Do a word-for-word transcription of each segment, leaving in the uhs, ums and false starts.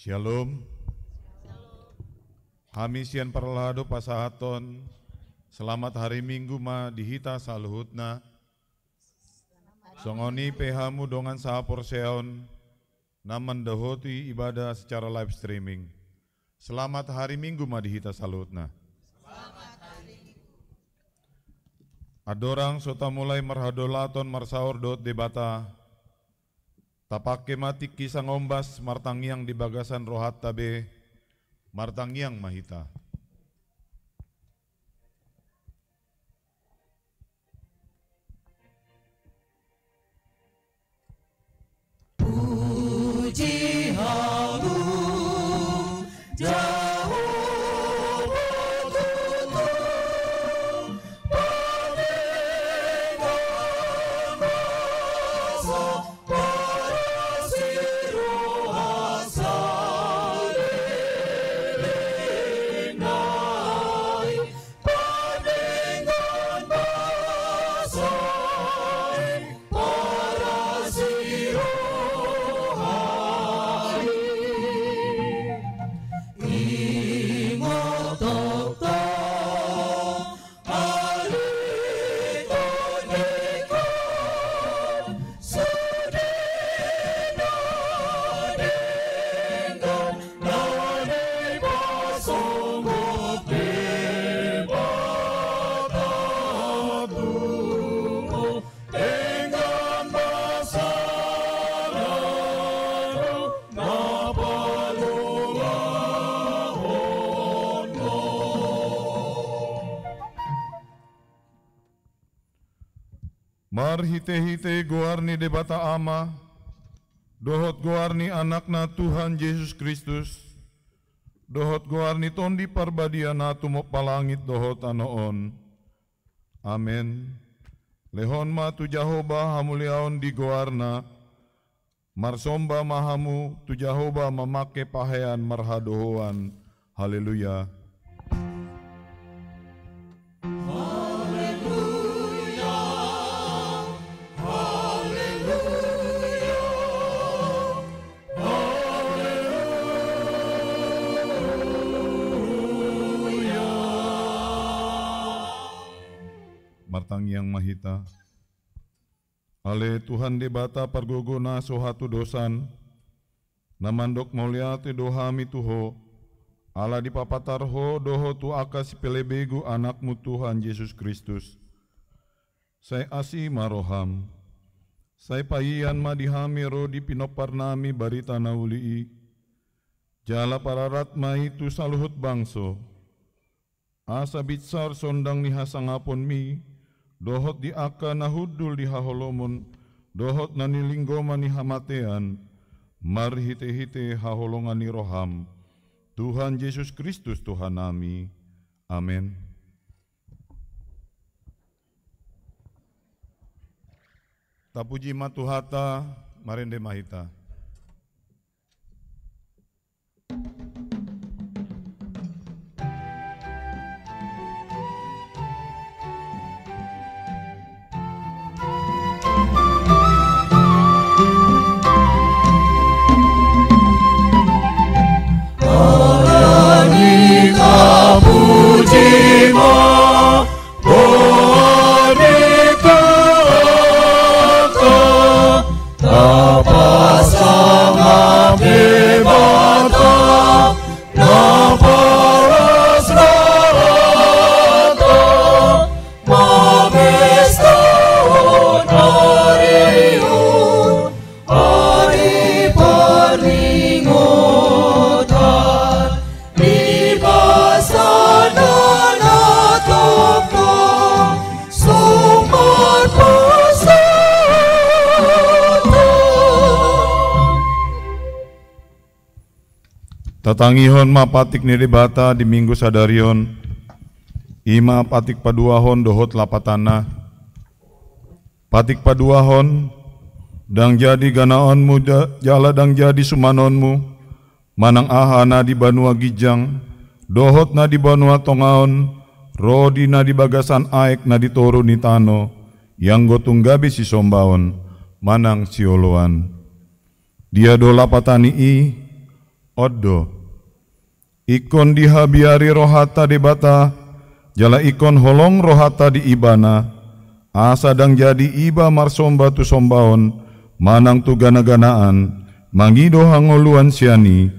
Syalom. Hami sian parhalado pasahathon selamat hari Minggu ma di hita saluhutna. Songon i pe hamu dongan sahaporseaon na mandohoti ibadah secara live streaming. Selamat hari Minggu ma di hita saluhutna. Andorang so tamulai marhadolaton marsaor dohot Debata, tapangke ma tingki sangombas martangiang di bagasan rohanta be. Martangiang ma hita. Puji hamu, Jahowa Tuhan, panenan basa, parasi roha saleleng nai. Panenan basa i, parasi roha i. Ingot toktok Marhitehite goar ni Debata Ama, dohot goar ni Anakna Tuhan Jesus Kristus, dohot goar ni Tondi Parbadia na tumompa langit dohot tano on. Amen. Lehon ma tu Jahowa hamuliaon di goarna, marsomba ma hamu tu Jahowa mamangke pahean marhadohoan. Haleluya. Haleluya. Haleluya. Haleluya. Martangiang ma hita. Ale Tuhan Debata pargogo na so hatudosan, na mandok mauliate do hami tu Ho, ala dipapatar Ho do Ho tu angka sipelebegu Anakmu Tuhan Jesus Kristus. Sai asi ma roham. Sai paian ma di hami ro di pinomparnami barita na uli i. Jala pararat ma i tu saluhut bangso. Asa binsar sondang ni hasangaponmi, dohot di angka na hundul di haholomon, dohot na nilinggoman ni hamatean, marhitehite haholongan ni roham, Tuhan Jesus Kristus Tuhannami. Amen. Tapuji ma Tuhanta, marende ma hita. Tapasangap Debata na paras na rata, mamestahon ari on, ari parningotan. Di basa na tongtong so marpasahaton. Tatangihon ma patik ni Debata di Minggu sadari on, i ma patik paduahon dohot lapatanna. Patik paduahon, ndang jadi ganaonmu ja-, jala ndang jadi sumanonmu, manang aha na di banua ginjang, dohot na di banua tonga on, ro di na di bagasan aek na di toru ni tano, i anggo tung gabe sisombaon, manang sioloan. Dia do lapatan ni i, On do. Ingkon dihabiari rohanta Debata, jala ingkon holong rohanta di Ibana, asa ndang jadi iba marsomba tu sombaon, manang tu gana-ganaan, mangido hangoluan sian i,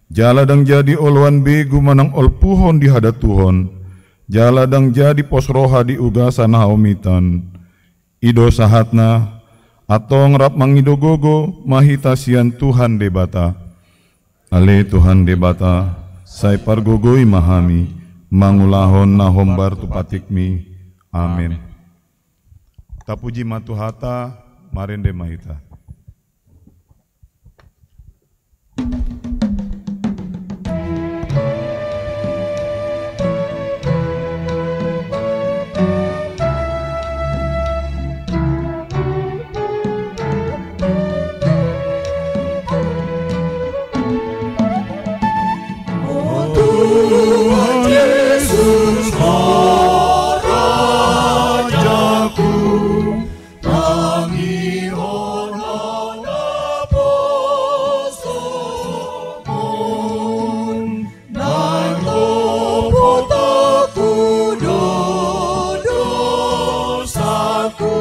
jala ndang jadi oloan begu manang olpuhon di hadantuhon, jala ndang jadi pos roha di ugasan haomitan. I do sahatna, antong rap mangido gogo ma hita sian Tuhan Debata. Ale Tuhan Debata, sai pargogoi ma hami, mangulahon na hombar tu patikmi. Amen. Tapuji ma Tuhanta, marende ma hita. O Tuhan Jesus, Rajaku, tangi on na poso on, nang topot aku do dosaku,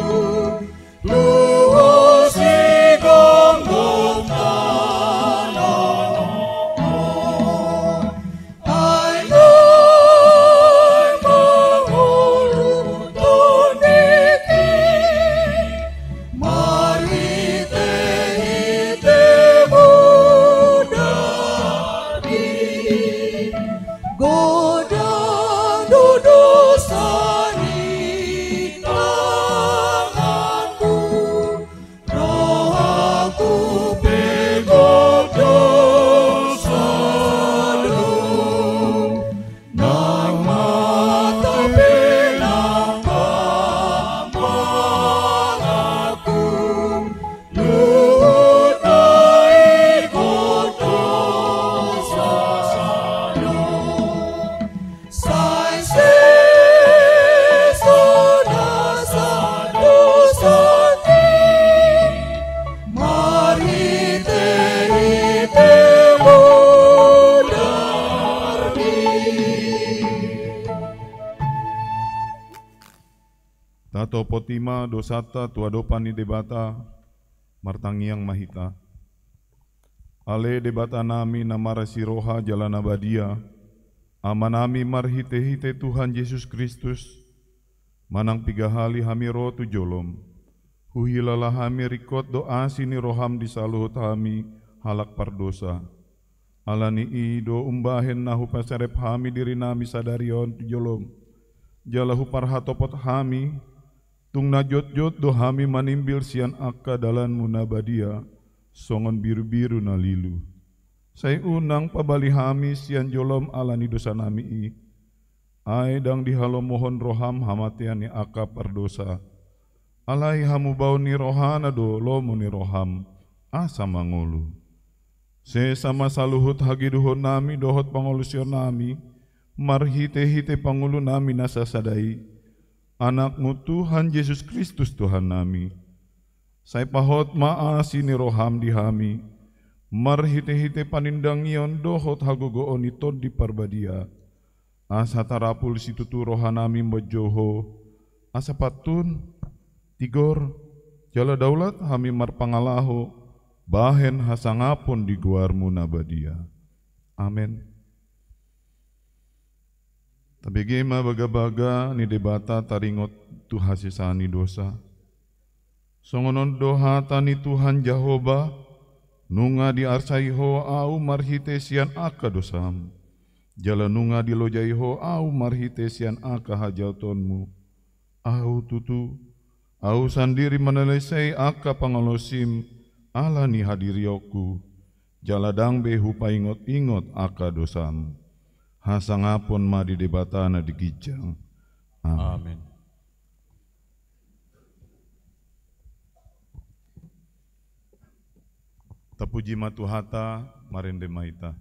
luhut sigomgom tano on. Ai ndang mangolu tonditi, marhite-hite mudar i, godang do dosa ni tanganku. Rohangku pe gok dosa do, nang mata pe nang pangakuku, luhut na i gok dosa do. Sai sesa nasa dosangki, marhite-hite mudarmi. Tatopot i ma dosanta tu adopan ni Debata, martangiang ma hita. Ale Debatanami na marasi roha jala na badia, Amanami marhite-hite Tuhan Jesus Kristus, manang piga hali hami ro tu jolom, huhilala hami ringkot do asi ni roham di saluhut hami halak pardosa. Ala ni i do umbahen na hupaserep hami dirinami sadari on tu jolom, jala huparhatopot hami, tung na jotjot do hami manimbil sian angka dalanmu na badia, songon birubiru na lilu. Sai unang pabali hami sian jolom ala ni dosanami i, ai ndang dihalomohon roham hamatean ni angka pardosa. Alai hamubaon ni rohana do lomo ni roham, asa mangolu. Sesa ma saluhut hageduhonnami dohot pangolusionnami, marhite-hite pangulunami na sasada i, Anakmu Tuhan Jesus Kristus Tuhannami. Sai pahot ma asi ni roham di hami, marhite-hite panindangion dohot hagogoon ni Tondi Parbadia, asa tarapul situtu rohanami manjou Ho, asa pantun, tigor, jala daulat hami marpangalaho, bahen hasangapon di goarmu na badia. Amen. Tabege ma bagabaga ni Debata taringot tu hasesaan ni dosa. Songon on do hata ni Tuhan Jahowa, nunga diarsai ho ahu marhite sian angka dosam, jala nunga dilojai ho ahu marhite sian angka hajaotonmu. Ahu tutu, ahu sandiri manalesei angka pangolosim ala ni hadirionku, jala ndang be hupaingot-ingot angka dosam. Hasangapon ma di Debata na di ginjang. Amen. Amen. Tapuji ma Tuhanta, marende ma hita.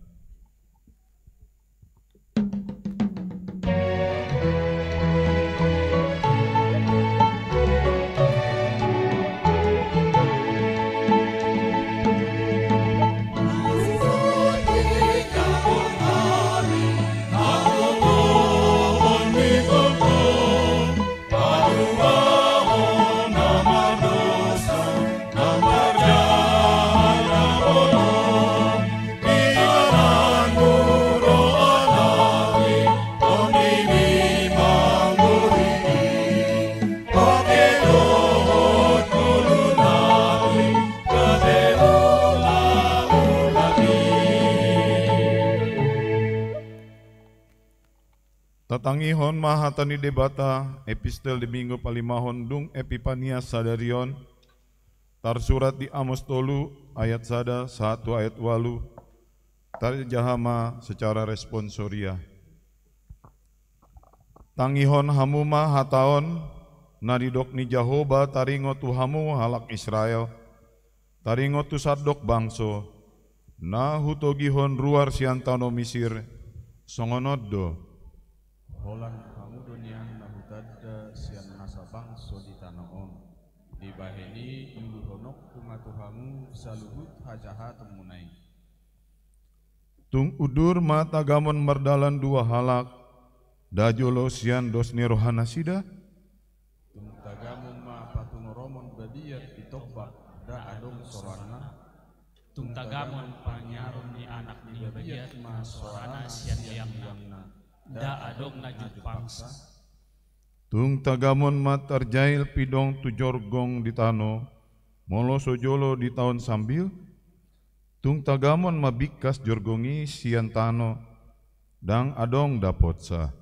Tatangihon ma hata ni Debata, epistel di Minggu palimahon dung Epipania sadari on, tarsurat di Amos tolu ayat sada sahat tu ayat ualu. Tarjaha ma secara responsoria. Tangihon hamu ma hata on, na nidok ni Jahowa taringot tu hamu halak Israel, taringot tu sandok bangso, na hutogihon ruar sian tano Misir, songon on do. Holan hamu do nian na hutanda sian nasa bangso di tano on. Dibahen i iuluhononku ma tu hamu saluhut hajahatonmuna i. Tung udur ma tagamon mardalan dua halak, nda jolo sian dos ni rohanasida? Tung tagamon ma patunuromon babiat di tombak, nda adong soranna? Tung tagamon pangiaron ni anak ni babiat ma soarana sian liangna, nda adong na jumpangsa? Tung tagamon ma tarjail pidong tu jorgong di tano, molo so jolo ditaon sambil? Tung tagamon ma bingkas jorgong i sian tano, ndang adong dapotsa?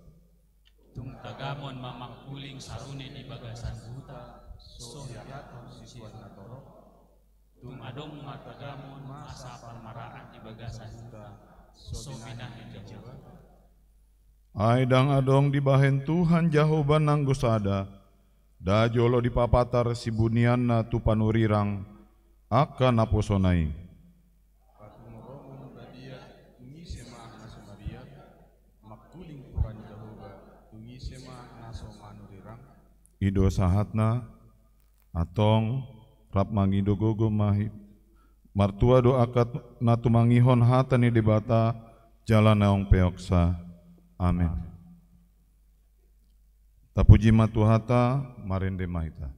Tung tagamon ma mangkuling sarune di bagasan huta, so diathon situan na torop? Tung adong ma tagamon masa parmaraan di bagasan huta, so binahen ni Jahowa? Ai ndang adong dibahen Tuhan Jahowa nanggo sada, nda jolo dipapatar sibunianna tu panurirang angka naposona i. Patunuromon babiat, tung ise ma na so mabiat? Mangkuling Tuhan Jahowa, tung ise ma na so manurirang? I do sahatna. Antong, rap mangido gogo ma hita. Martua do angka na tumangihon hata ni Debata, jala naung peoksa. Amen. Tapuji ma Tuhanta, marende ma hita.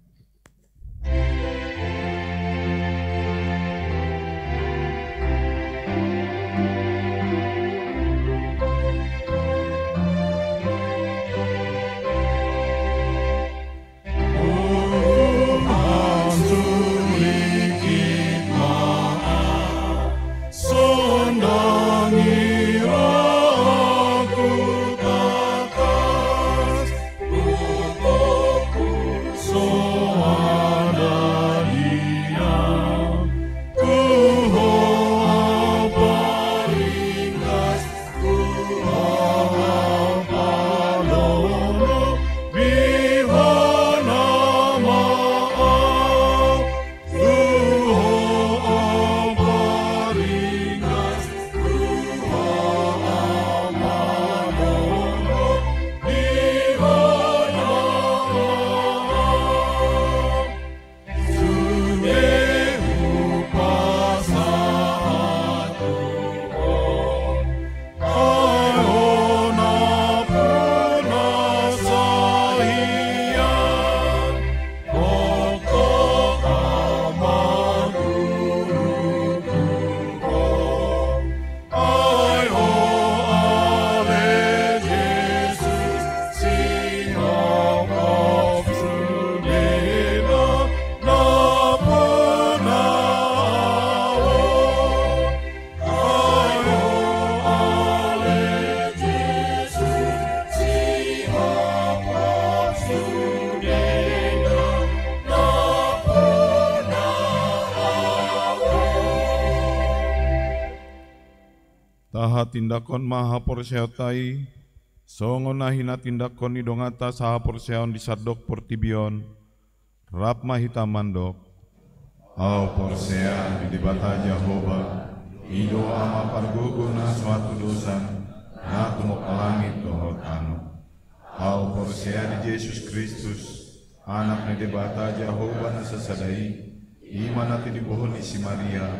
Tahatindanghon ma haporseaonta i, songon na hinatindanghon ni donganta sahaporseaon di sandok portibi on. Rap ma hita mandok. Ahu porsea di Debata Jahowa, i do Ama pargogo na so hatudosan, na tumompa langit dohot tano. Ahu porsea di Jesus Kristus, Anak ni Debata Jahowa na sasada i, i ma na tinibohon ni si Maria,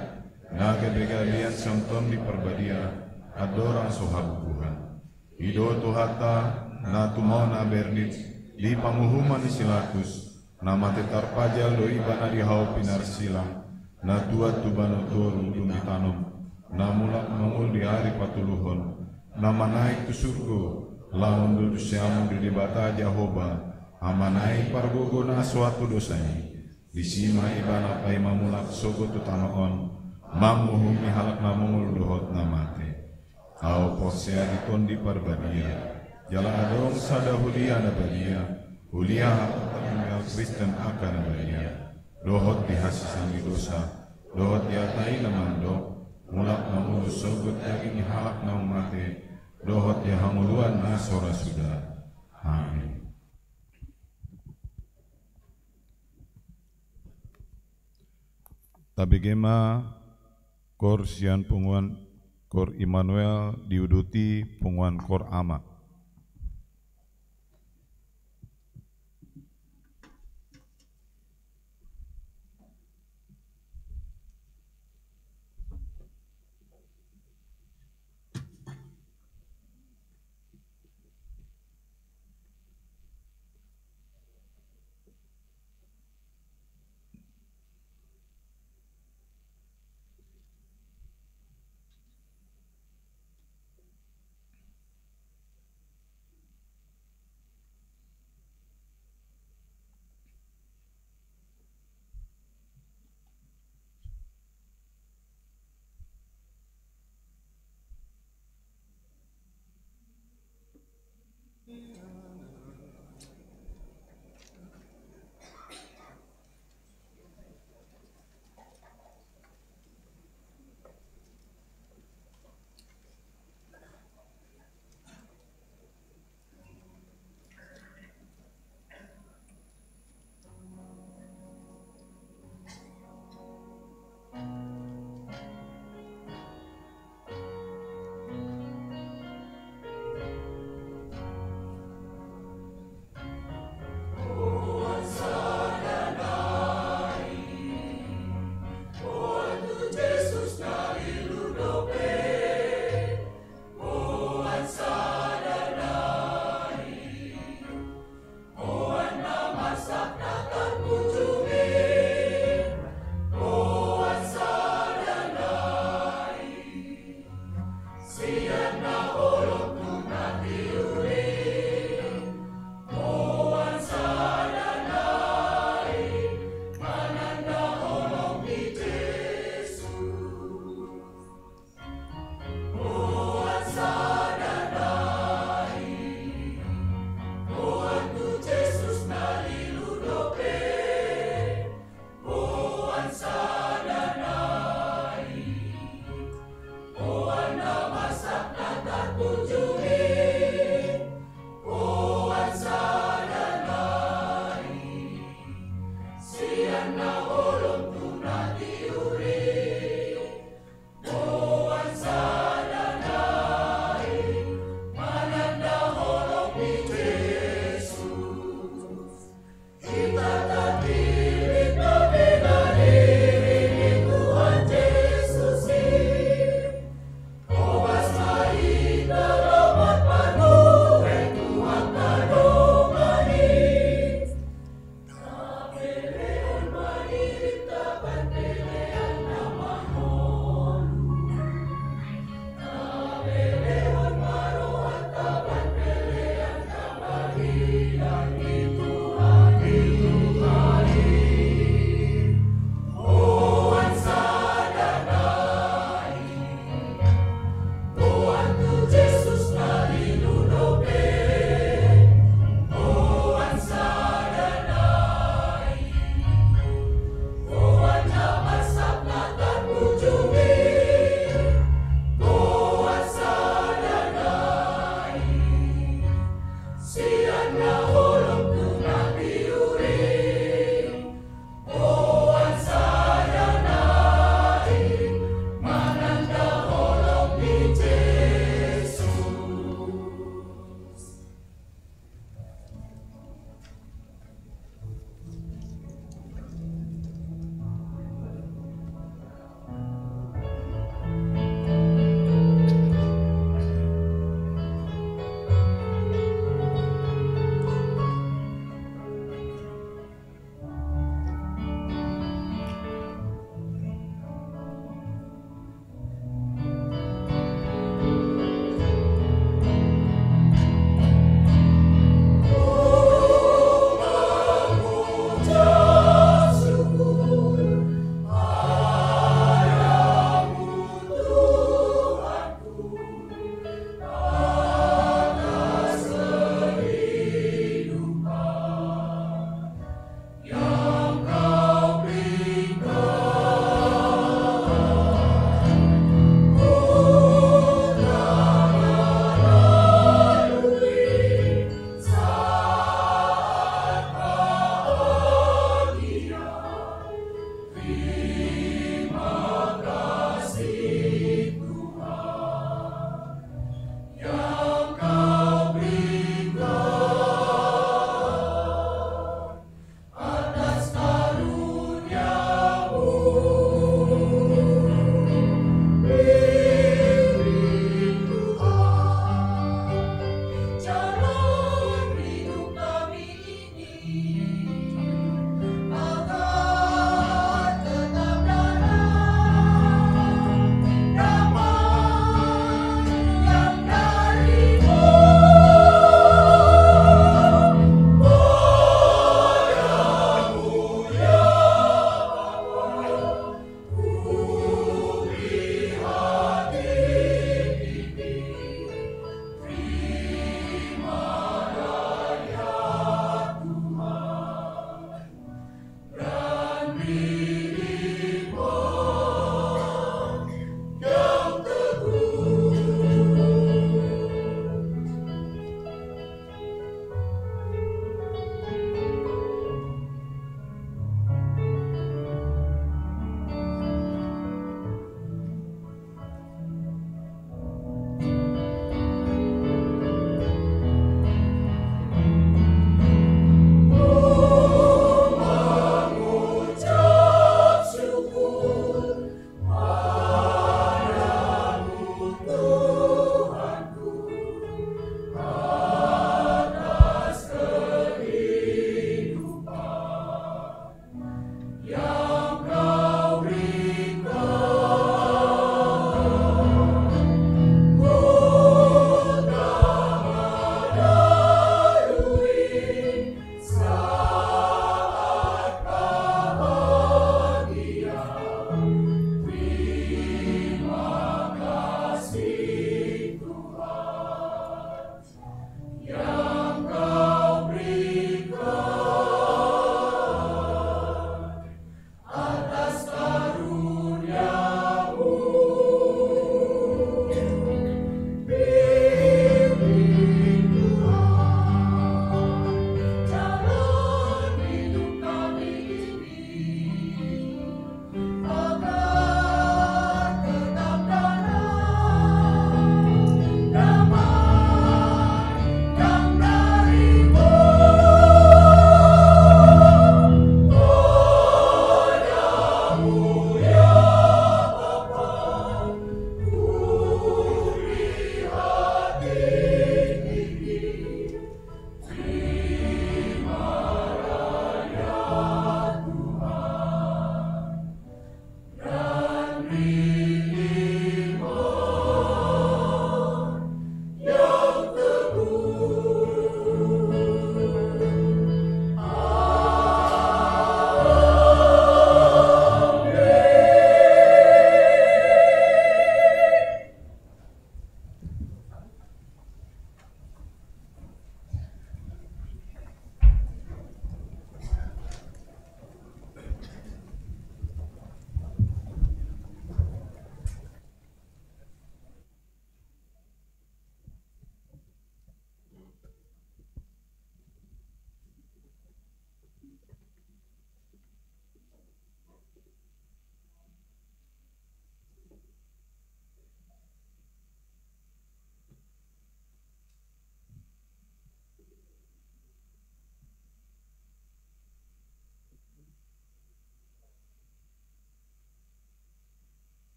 na gabe gabean sian Tondi Parbadia, andorang so habubuhan. I do Tuhanta, na tumaon na bernit, di panguhuman ni si Latus, na mate tarpajal do ibana di hau pinarsilang, na tuat tu banua toru dung ditanom, na mulak mangolu di ari patoluhon, na manaek tu surgo, laho hundul tu siamun ni Debata Jahowa, Amana i pargogo na so hatudosan i, disi ma ibana paima mulak sogot tu tano on, manguhumi halak na mangolu dohot na mate. Ahu porsea di Tondi Parbadia. Jala adong sada hulia na badia, hulia haporseaon Kristen angka na badia, dohot di hasesaan ni dosa, dohot di hata i na mandok, mulak na ulos sogot daging ni halak naung mate, dohot di hangoluan na so ra suda. Amin. Tabege ma koor sian punguan Koor Immanuel, diuduti punguan Koor Ama.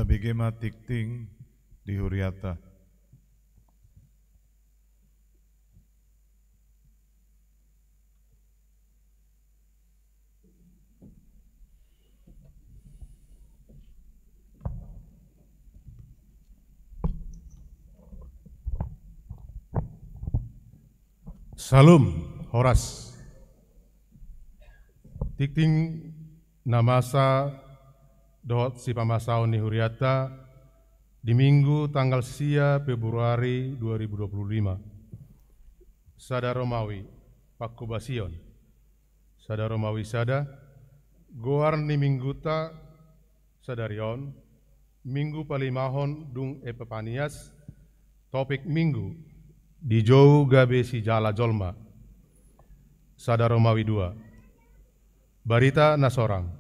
Tabege ma tingting di huriata. Salom, horas. Tingting na masa dohot sipamasaon ni huriata di Minggu tanggal sia Februari dua ribu dua puluh lima. Sada Romawi, pangkobasion. Sada Romawi sada, goar ni Mingguta sadari on, Minggu palimahon dung Epipanias, topik Minggu, dijou gabe sijala jolma. Sada Romawi dua. Barita na sorang.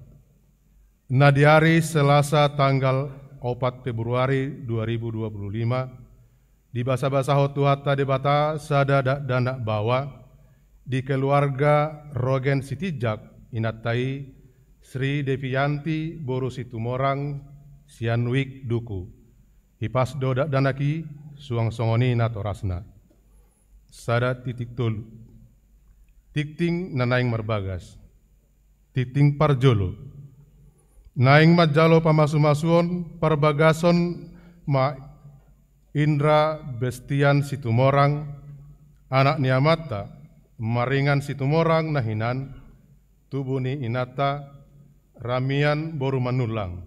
Na di ari Selasa tanggal opat Februari dua ribu dua puluh lima, dibasabasahon Tuhanta Debata sada dakdanak baoa di keluarga Rogen Sitinjak, inanta i Sri Devianti boru Situmorang sian Wijk Duku. Hipas do dakdanak i, suang songon i natorasna. Sada titik tolu. Tingting na naeng marbagas. Tingting parjolo. Naeng manjalo pamasumasuon parbagason ma Indra Bestian Situmorang, anak ni amanta, maringan Situmorang na hinan, tubu ni inanta, Ramian boru Manullang,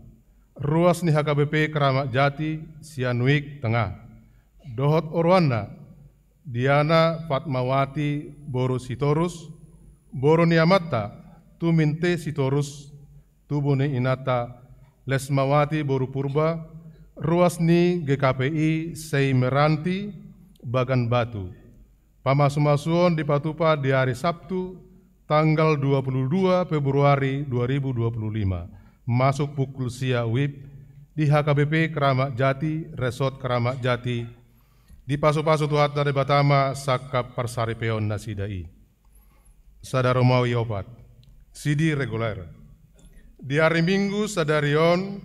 ruas ni H K B P Keramat Jati sian Wijk Tengah, dohot oroanna, Diana Fatmawati boru Sitorus, boru ni amanta, Tuminte Sitorus, tubu ni inanta, Lesmawati boru Purba, ruas ni G K P I Seimeranti, Bagan Batu. Pamasumasuon dipatupa di ari Sabtu, tanggal dua puluh dua Februari dua ribu dua puluh lima, masuk pukul sia WIB di H K B P Keramat Jati, Resort Keramat Jati, dipasupasu Tuhanta Debata ma sangkap parsaripeon nasida i. Sada Romawi opat. Sidi reguler. Di ari Minggu sadari on,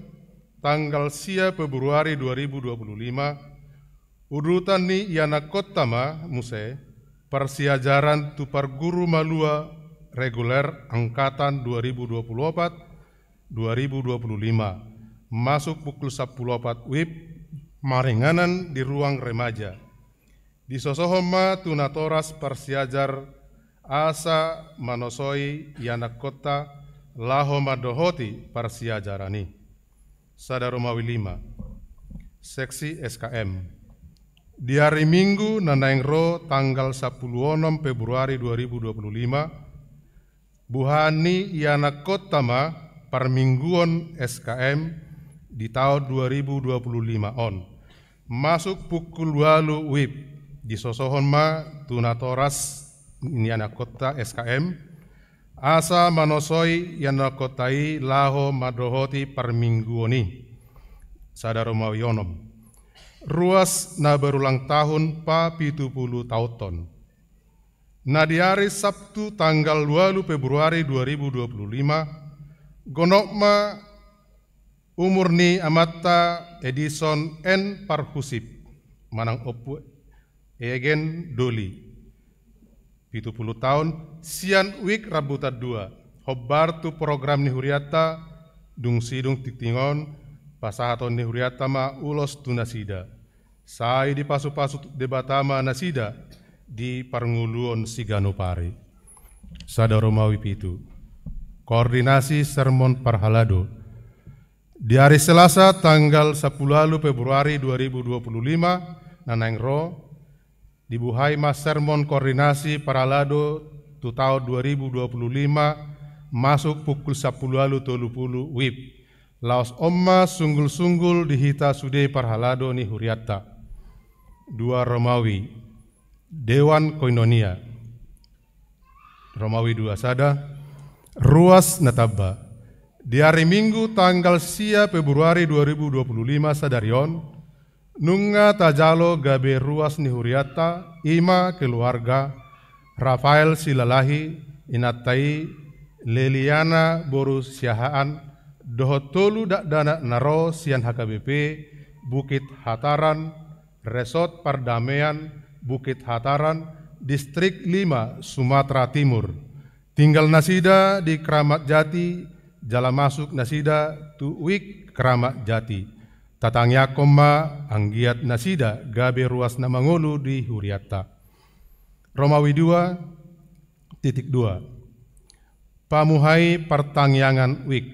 tanggal sia Februari dua ribu dua puluh lima, udutan ni ianakkonta ma muse parsiajaran tu parguru malua reguler angkatan dua ribu dua puluh opat, dua ribu dua puluh lima, masuk pukul sampulu opat WIB, maringanan di ruang remaja. Disosohon ma tu natoras parsiajar asa manosoi ianakkonta laho mandohoti parsiajaran i. Sada Romawi lima. Seksi S K M. Di ari Minggu na naeng ro tanggal sampulu onom Februari dua ribu dua puluh lima, buhaan ni ianakkonta ma parmingguon S K M di taon dua ribu dua puluh lima on. Masuk pukul ualu WIB, disosohon ma tu natoras ni ianakkonta S K M, asa manosoi ianakkonta i laho mandohoti parmingguon i. Sada Romawi onom. Ruas na berulang tahun pa pitu pulu taonhon. Na di ari Sabtu tanggal ualu Februari dua ribu dua puluh lima, gonop ma umur ni amanta Edison N Parhusip, manang Ompu Egen Doli, pitu pulu taon, sian Wijk Rambutan dua, hombar tu program ni hurianta, dung sidung tingting on, pasahaton ni hurianta ma ulos tu nasida. Sai dipasupasu Debata ma nasida di parngoluon siganup ari. Sada Romawi pitu. Koordinasi sermon parhalado. Di ari Selasa tanggal sampulu ualu Februari dua ribu dua puluh lima na naeng ro, dibuhai ma sermon koordinasi parhalado tu taon dua ribu dua puluh lima masuk pukul sampulu ualu tolu pulu WIB. Laos on ma sunggul-sunggul di hita sude parhalado ni hurianta. Dua Romawi, Dewan Koinonia. Romawi dua sada, ruas na tamba. Di ari Minggu tanggal sia Februari dua ribu dua puluh lima sadari on, nunga tajalo gabe ruas ni hurianta, i ma keluarga Rafael Silalahi, inanta i Leliana boru Siahaan, dohot tolu dakdanak na ro sian H K B P Bukit Hataran, Resort Pardamaian Bukit Hataran, Distrik lima, Sumatera Timur. Tinggal nasida di Kramat Jati, jala masuk nasida tu Wijk Kramat Jati. Tatangiangkon ma anggiat nasida gabe ruas na mangolu di hurianta. Romawi dua, titik dua. Pamuhai partangiangan Wijk.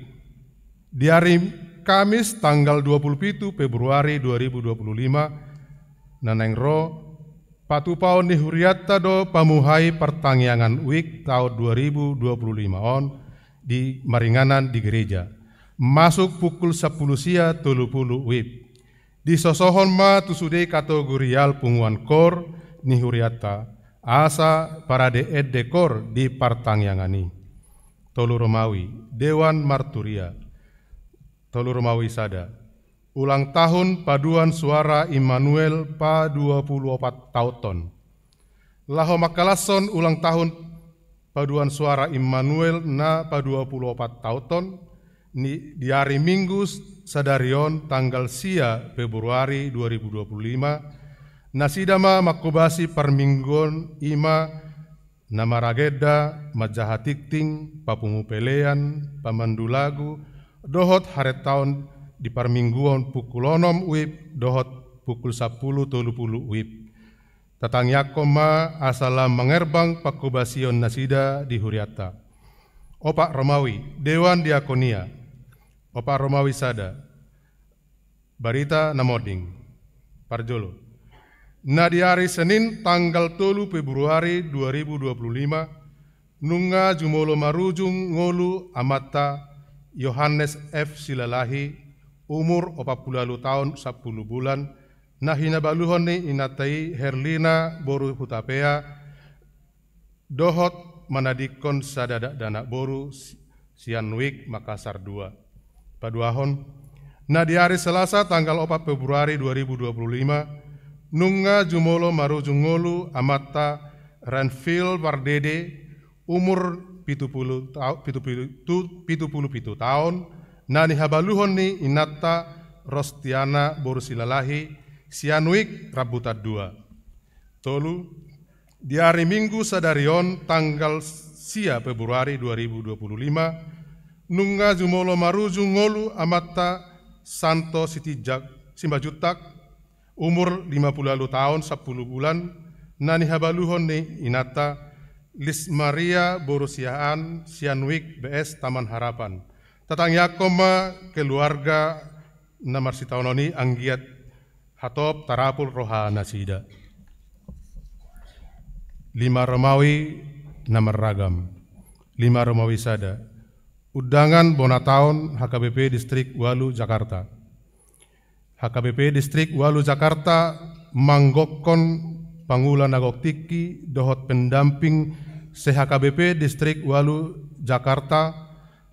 Di ari Kamis tanggal dua puluh pitu Februari dua ribu dua puluh lima na naeng ro, patupaon ni hurianta do pamuhai partangiangan Wijk taon dua ribu dua puluh lima on di maringanan di gereja. Masuk pukul sampulu sia tolu pulu WIB. Disosohon ma tu sude kategorial punguan koor ni hurianta, asa parade ende koor di partangiangan i. Tolu Romawi, Dewan Marturia. Tolu Romawi sada. Ulang tahun paduan suara Immanuel pa dua pulu opat taonhon. Laho mangkalashon ulang tahun paduan suara Immanuel na pa dua pulu opat taonhon, ni, di ari Minggu sadari on tanggal sia Februari dua ribu dua puluh lima, nasida ma manghobasi parmingguon i ma na maragenda, manjaha tingting, papungu pelean, pamandu lagu, dohot harentaon di parmingguon pukul onom WIB dohot pukul sampulu tolu pulu WIB. Tatangiangkon ma asa lam mangerbang panghobasion nasida di hurianta. Opat Romawi, Dewan Diakonia. Opat Romawi sada. Barita na monding. Parjolo. Na di ari Senin tanggal tolu Februari dua ribu dua puluh lima, nunga jumolo marujung ngolu amanta Yohanes F Silalahi, umur opat pulu ualu taon sampulu bulan, na hinabaluhon ni inanta i Herlina boru Hutapea, dohot manadingkon sada dakdanak boru si-, sian Wijk Makassar dua. Paduahon, na di ari Selasa tanggal opat Februari dua ribu dua puluh lima, nunga jumolo marujung ngolu amanta Renvil Pardede, umur pitu pulu tau-, pitu pulu tu-, pitu pulu pitu taon, na nihabaluhon ni inanta Rostiana boru Silalahi, sian Wijk Rambutan dua. Tolu, di ari Minggu sadari on tanggal sia Februari dua ribu dua puluh lima, nunga jumolo marujung ngolu amanta Santo Sitinjak, Simanjuntak, umur lima pulu ualu taon sampulu bulan, na nihabaluhon ni inanta Lis Maria boru Siahaan, sian Wijk B S Taman Harapan. Tatangiangkon ma keluarga na marsitaonon i anggiat hatop tarapul roha nasida. Lima Romawi na marragam. Lima Romawi sada. Undangan bona taon H K B P Distrik ualu Jakarta. H K B P Distrik ualu Jakarta manggokkon pangula na gok tingki dohot pendamping se-H K B P Distrik ualu Jakarta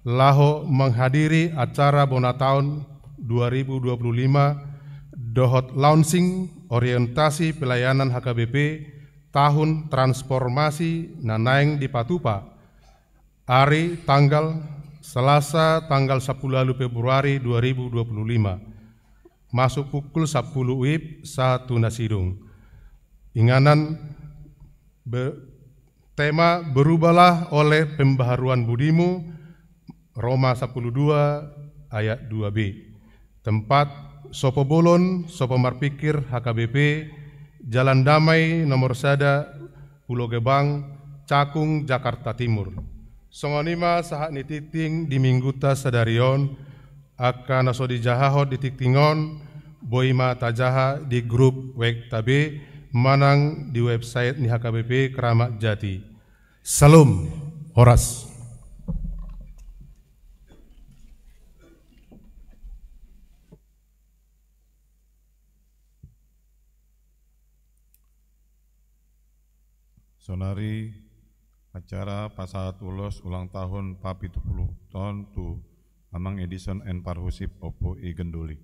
laho manghadiri acara bona taon dua ribu dua puluh lima dohot launching orientasi pelayanan H K B P tahun transformasi na naeng dipatupa, ari tanggal Selasa tanggal sampulu ualu Februari dua ribu dua puluh lima, masuk pukul sampulu WIB sahat tu na sidung. Inganan be-, tema, "Berubahlah oleh pembaharuan budimu," Roma sampulu dua ayat dua B. Tempat, Sopo Bolon, Sopo Marpikir, H K B P, Jalan Damai nomor sada, Pulo Gebang, Cakung, Jakarta Timur. Songon i ma sahat ni tingting di minggunta sadari on, angka na so dijahahon di tingting on, boi ma tajaha di grup Wijk ta be manang di website ni H K B P Kramat Jati. Salam, horas. Saonari acara pasahat ulos ulang tahun pa pitu pulu taon tu Amang Edison and Parhusip Ompu i Gandoli.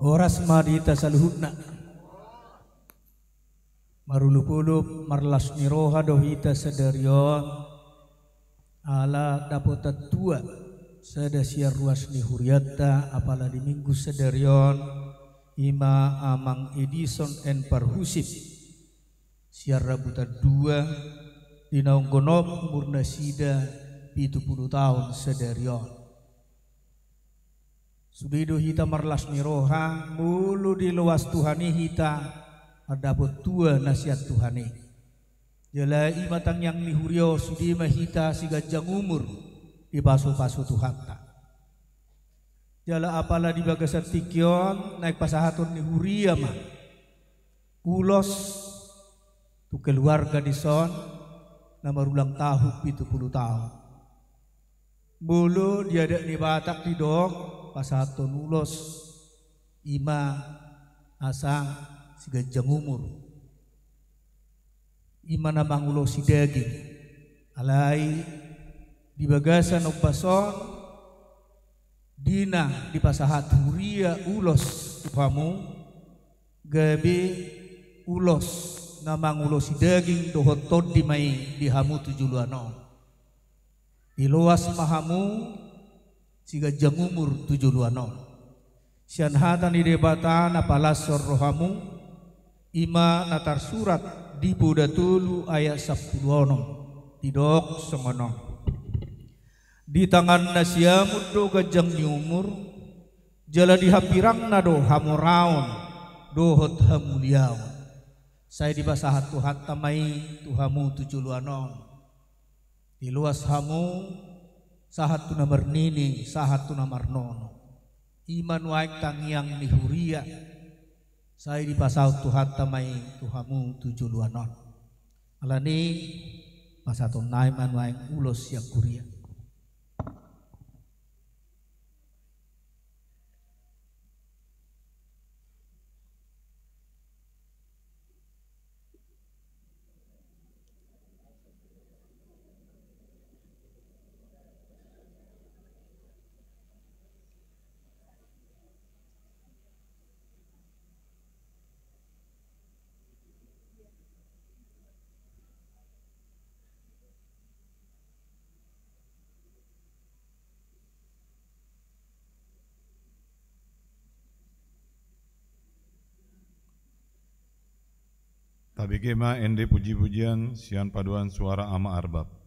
Horas ma di hita saluhutna. Marolopolop marlas ni roha do hita sadari on, ala dapotan tua sada sian ruas ni hurianta, apala di Minggu sadari on, i ma Amang Edison N. Parhusip, sian Rambutan dua, di naung gonop umurnasida pitu pulu taon sadari on. Sude do hita marlas ni roha, molo diloas Tuhan i hita, mandapot tua na sian Tuhan i. Jala i ma tangiang ni huria on, sude ma hita siganjang umur dipasupasu Tuhanta. Jala apala di bagasan tingki on, naeng pasahaton ni huria ma ulos tu keluarga dison na marulang tahun pitu pulu taon. Molo di adat ni Batak didok, pasahathon ulos i ma asa siganjang umur. I ma na mangulosi daging. Alai di bagasan ombas on, di na dipasahat huria ulos tu hamu, gabe ulos na mangulosi daging dohot tondi ma i di hamu tu joloan on. Diloas ma hamu siganjang umur tu joloan on. Sian hata ni Debata na palashon rohamu, i ma na tarsurat di Poda tolu ayat sampulu onom, didok songon on. Di tangan na siamun do ganjang ni umur, jala di hambirangna do hamoraon dohot hamuliaon. Sai dipasahat Tuhanta ma i tu hamu tu joloan on. Diloas hamu sahat tu na marnini, sahat tu na marnono. I ma nuaeng tangiang ni huria. Sai dipasaut Tuhanta ma i tu hamu tu joloan on. Alani i, pasahaton nami ma nuaeng ulos sian huria. Tabege ma ende pujipujian sian paduan suara Ama Arbab.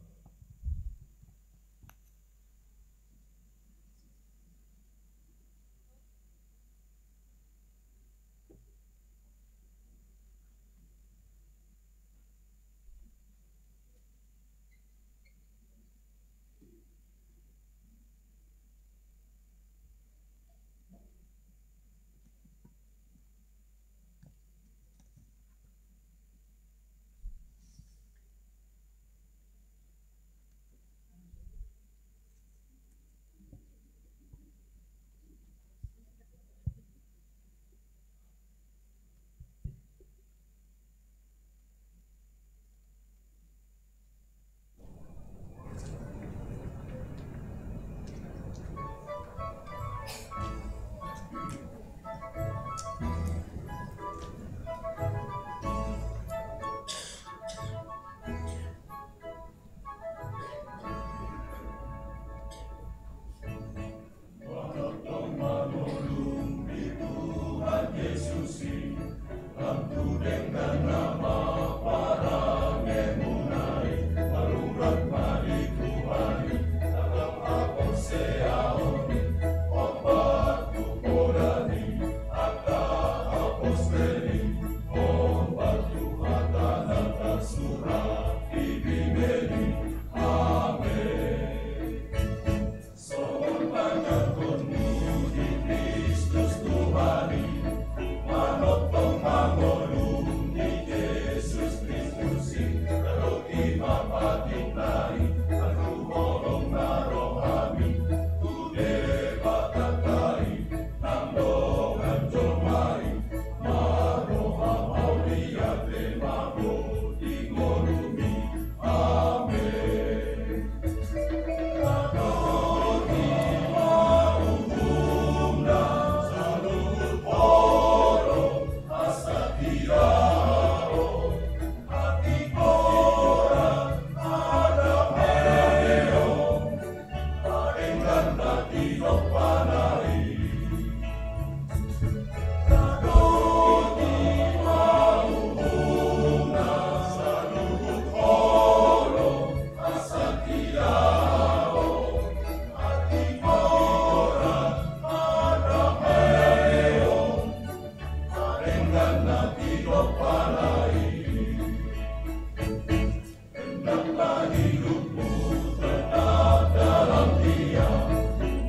Karena hidup pada ini. Hendaklah hidupmu tetap dalam Dia,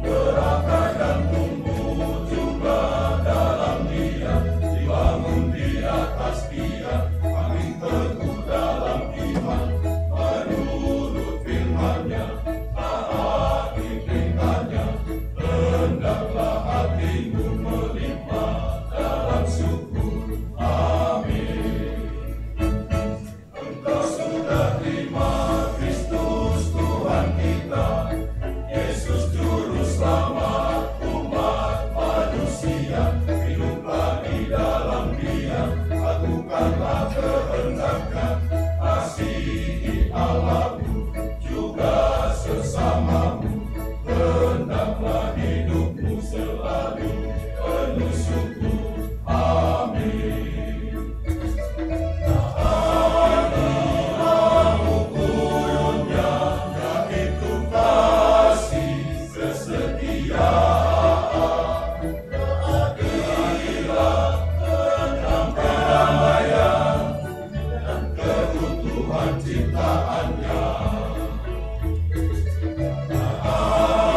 berakar dan tumbuh juga dalam Dia, dibangun di atas Dia, paling teguh dalam iman, menurut firman-Nya, taati perintahnya. Hendaklah hatimu melimpah dalam syukur. Amin. Engkau sudah terima Kristus Tuhan kita, Yesus Juru Selamat umat manusia. Hiduplah di dalam Dia, lakukanlah kehendak-Nya, kasihi Allahmu, juga sesamamu. Hendaklah hidupmu selalu penuh syukur. Amin. Taatilah hukum-Nya, yaitu kasih, kesetiaan, keadilan, kedamaian, dan keutuhan ciptaan-Nya.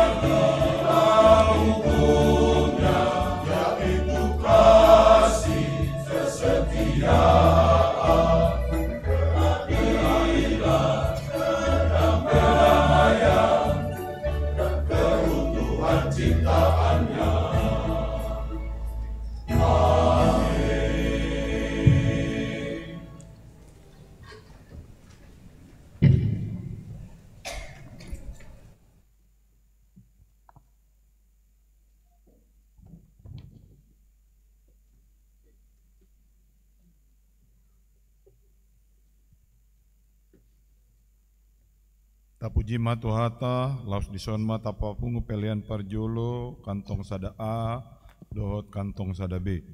Taatilah hukum-Nya, yaitu kasih, kesetiaan, keadilan, kedamaian, dan keutuhan ciptaan-Nya. Amin. Tapuji ma Tuhanta, laos dison ma tapapungu pelean parjolo, kantong sada A dohot kantong sada B.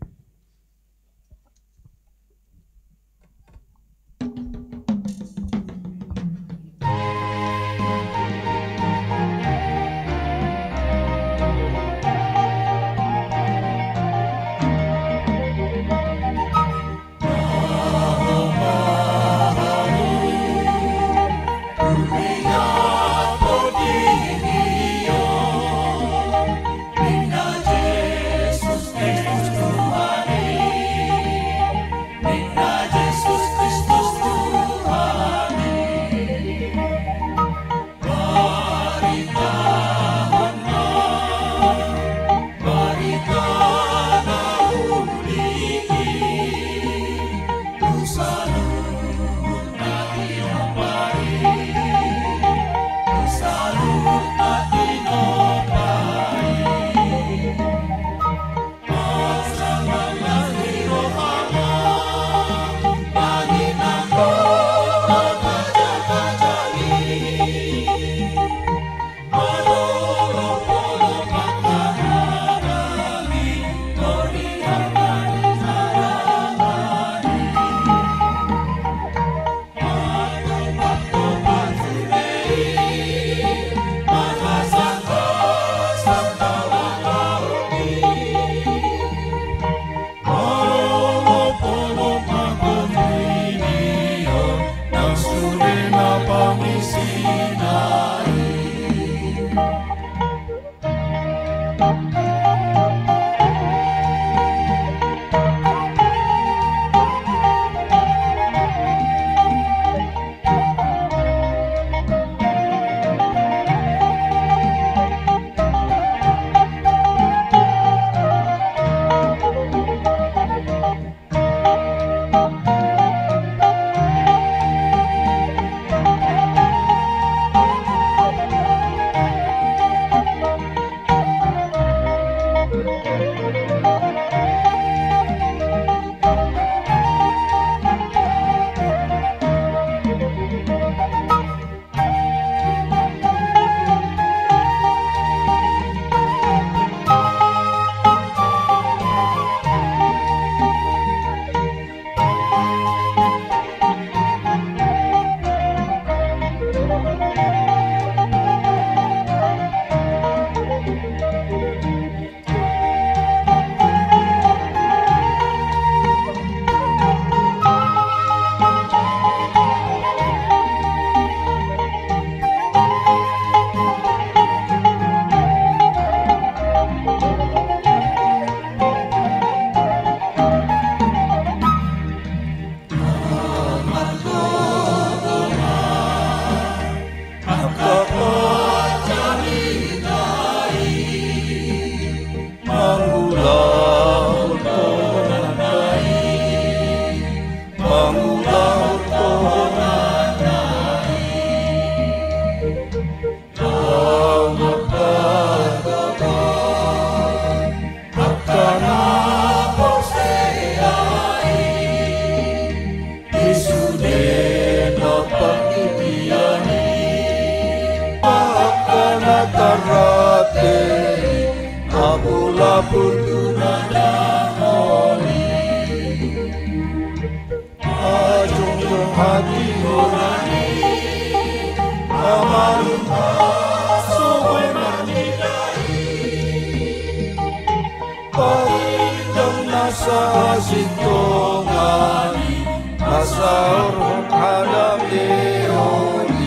Sintongani, pasaorhon hadameon i.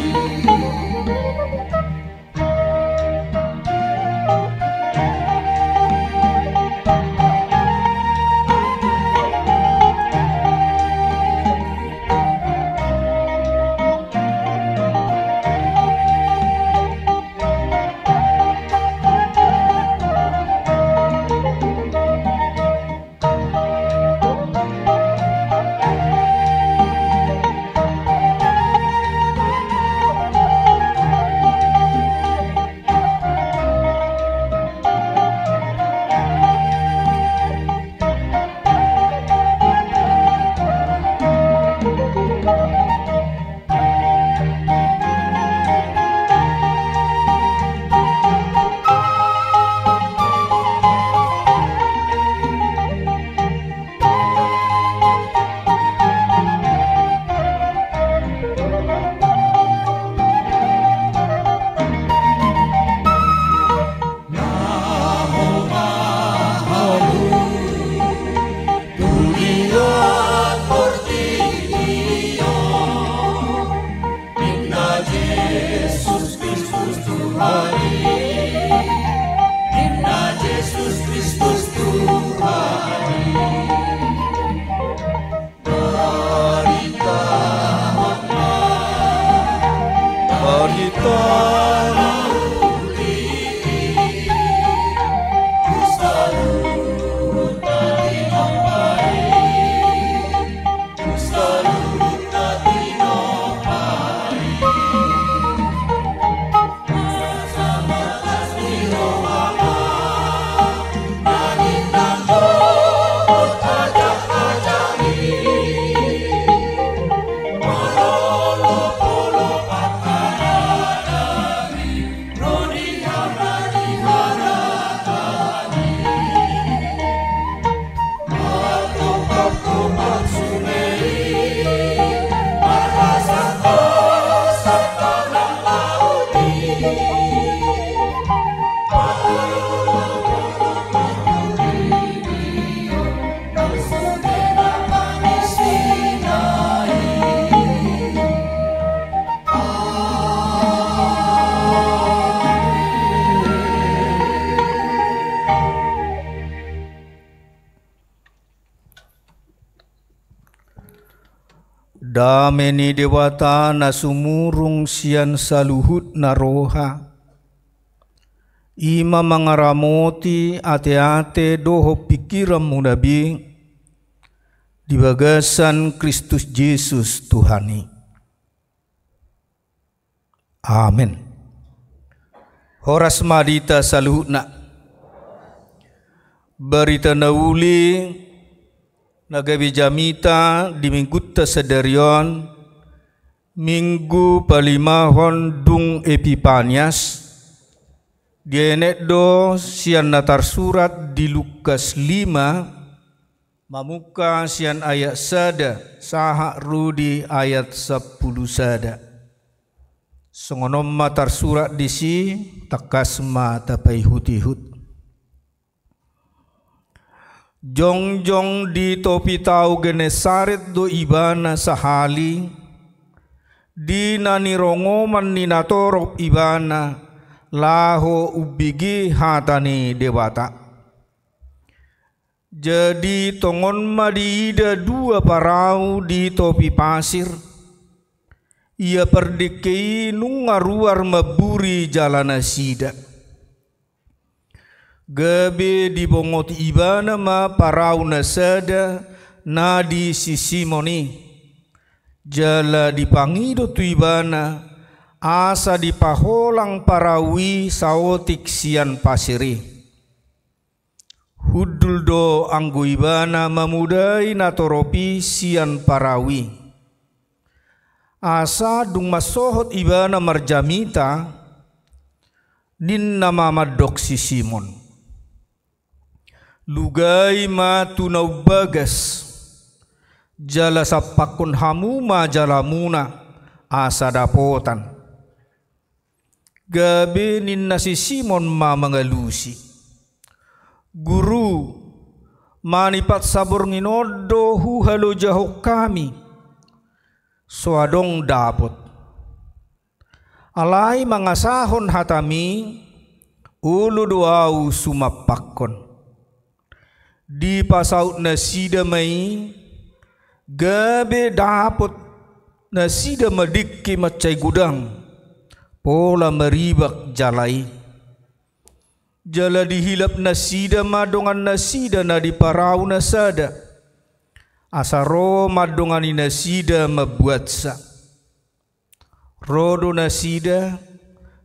Ninna Jesus Kristus Tuhan i. Ninna Jesus Kristus Tuhan i. Barita hot ma. Barita na uli i. Tu saluhut na tinopa i. Dame ni Debata na sumurung sian saluhutna roha, i ma mangaramoti ateate dohot pingkiranmuna be di bagasan Kristus Jesus Tuhan i. Amen. Horas ma di hita saluhutna. Barita na uli na gabe jamita di minggunta sadari on, Minggu palimahon dung Epipanias, dienet do sian na tarsurat di Lukas lima, mamungka sian ayat sada sahat ro di ayat sampulu sada. Songon on ma tarsurat disi, tangkas ma tapaihutihut. Jongjong di topi tao Genesaret do ibana sahali, di na nirongoman ni natorop ibana, laho umbege hata ni Debata. Jadi tongon ma diida dua parau di topi pasir, ia pardengke i nunga ruar mamburi jala nasida. Gabe dibongot ibana ma parau na sada na di si Simon i, jala dipangido tu ibana, asa dipaholang parau i saotik sian pasir i. Hundul do anggo ibana mamodai natorop i sian parau i. Asa dung mansohot ibana marjamita, ninna ma mandok si Simon: Lugai ma tu na umbagas, jala sampakkon hamu ma jalamuna, asa dapotan. Gabe ninna si Simon ma mangalusi: Guru, Manipat saborngin on do huhalojahon hami, so adong dapot. Alai mangasahon hatami, olo do ahu sumampakkon. Dipasaut nasida ma i, gabe dapot nasida ma dengke mansai godang, pola maribak jala i. Jala dihilap nasida ma dongan nasida na di parau na sada, asa ro mandongani nasida mambuatsa. Ro do nasida,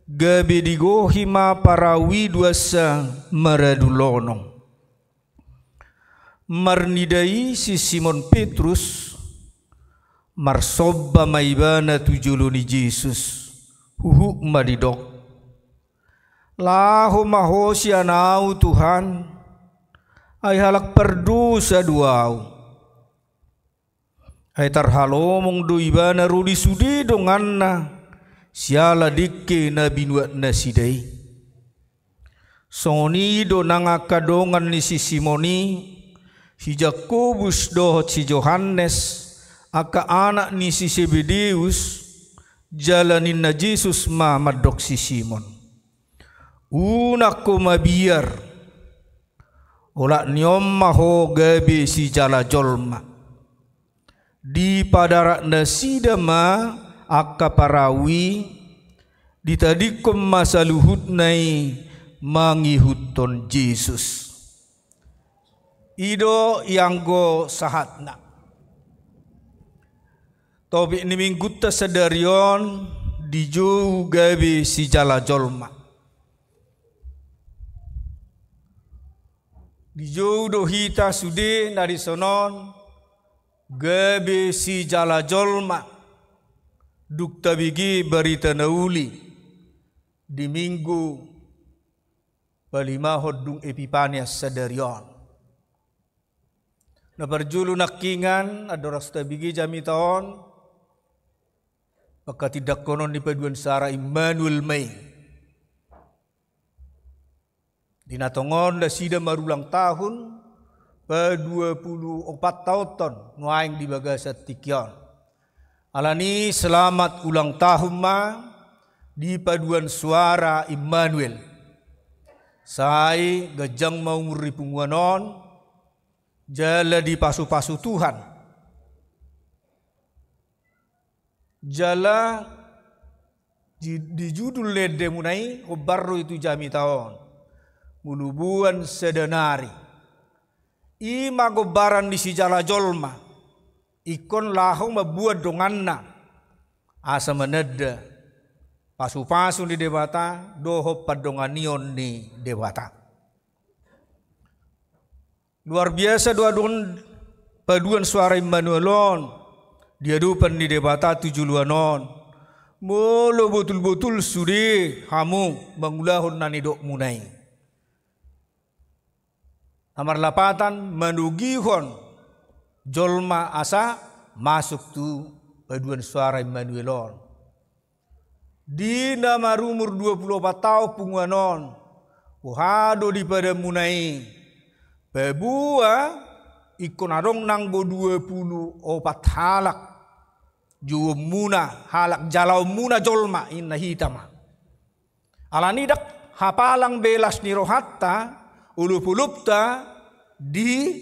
gabe digohi ma parau i duansa maradu lonong. Marnida i si Simon Petrus, marsomba ma ibana tu jolo ni Jesus, huhut ma didok: Laho ma ho sian ahu, Tuhan, ai halak pardosa do ahu. Ai tarhalomong do ibana ro di sude donganna, siala dengke na binuat nasida i. Songon i do nang angka dongan ni si Simon i, si Jakobus dohot si Johannes, angka anak ni si Sebedeus. Jala ninna Jesus ma mandok si Simon: Unang ho mabiar, olat ni on ma ho gabe sijala jolma. Dipadarat nasida ma angka parau i, ditadingkon ma saluhutna i mangihuthon Jesus. I do ianggo sahatna. Topik ni minggunta sadari on: Dijou gabe sijala jolma. Dijou do hita sude na dison on gabe sijala jolma, dung tabege barita na uli di Minggu palimahon dung Epipania sadari on. Na parjolo nangkiningan, andorang so tabege jamita on, pangkatindanghonon ni paduan suara Immanuel ma i. Di na tongon nasida marulang tahun, padua pulu opat taonhon nuaeng di bagasan tingki on. Alani selamat ulang tahun ma di paduan suara Immanuel. Sai ganjang ma umur di punguan on, jala dipasupasu Tuhan. Jala di, di judul ni endemuna i, hombar do i tu jamita on. Molo boan sada nari. I ma gombaran ni sijala jolma. Ingkon laho mamboan donganna. Asa mananda pasupasu ni Debata dohot pandonganion ni Debata. Luar biasa do adong paduan suara Immanuel on di adopan ni Debata tu joloan on. Molo botul-botul sude hamu mangulahon na nidokmuna i. Na marlapatan manogihon jolma asa masuk tu paduan suara Immanuel on. Di na marumur dua pulu opat taon punguan on, boha do dipadamuna i? Paboa ingkon adong nanggo dua pulu opat halak jouonmuna, halak jalaonmuna jolma, inna hita ma. Alani ndang hapalang be las ni rohanta, olopolopta di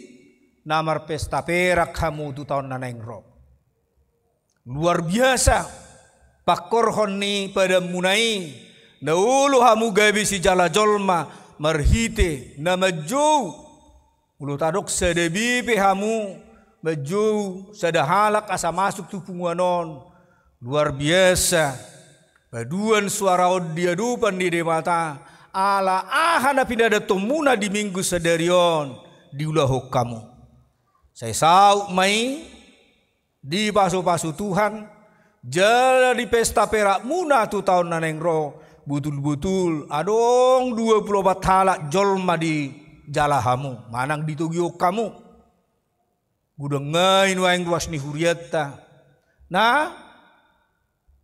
na marpesta perak hamu tu taon na naeng ro. Luar biasa pangkorhon ni padamuna i, na olo hamu gabe sijala jolma marhite na manjou. Molo tadok sada be pe hamu manjou sada halak asa masuk tu punguan on. Luar biasa paduan suara on di adopan ni Debata, ala aha na pinadanhonmuna di Minggu sadari on diulahon hamu. Sai saut ma i, dipasupasu Tuhan, jala di pesta perakmuna tu taon na naeng ro, botul-botul adong dua pulu opat halak jolma dijala hamu, manang ditogihon hamu. Godang nai nuaeng ruas ni hurianta na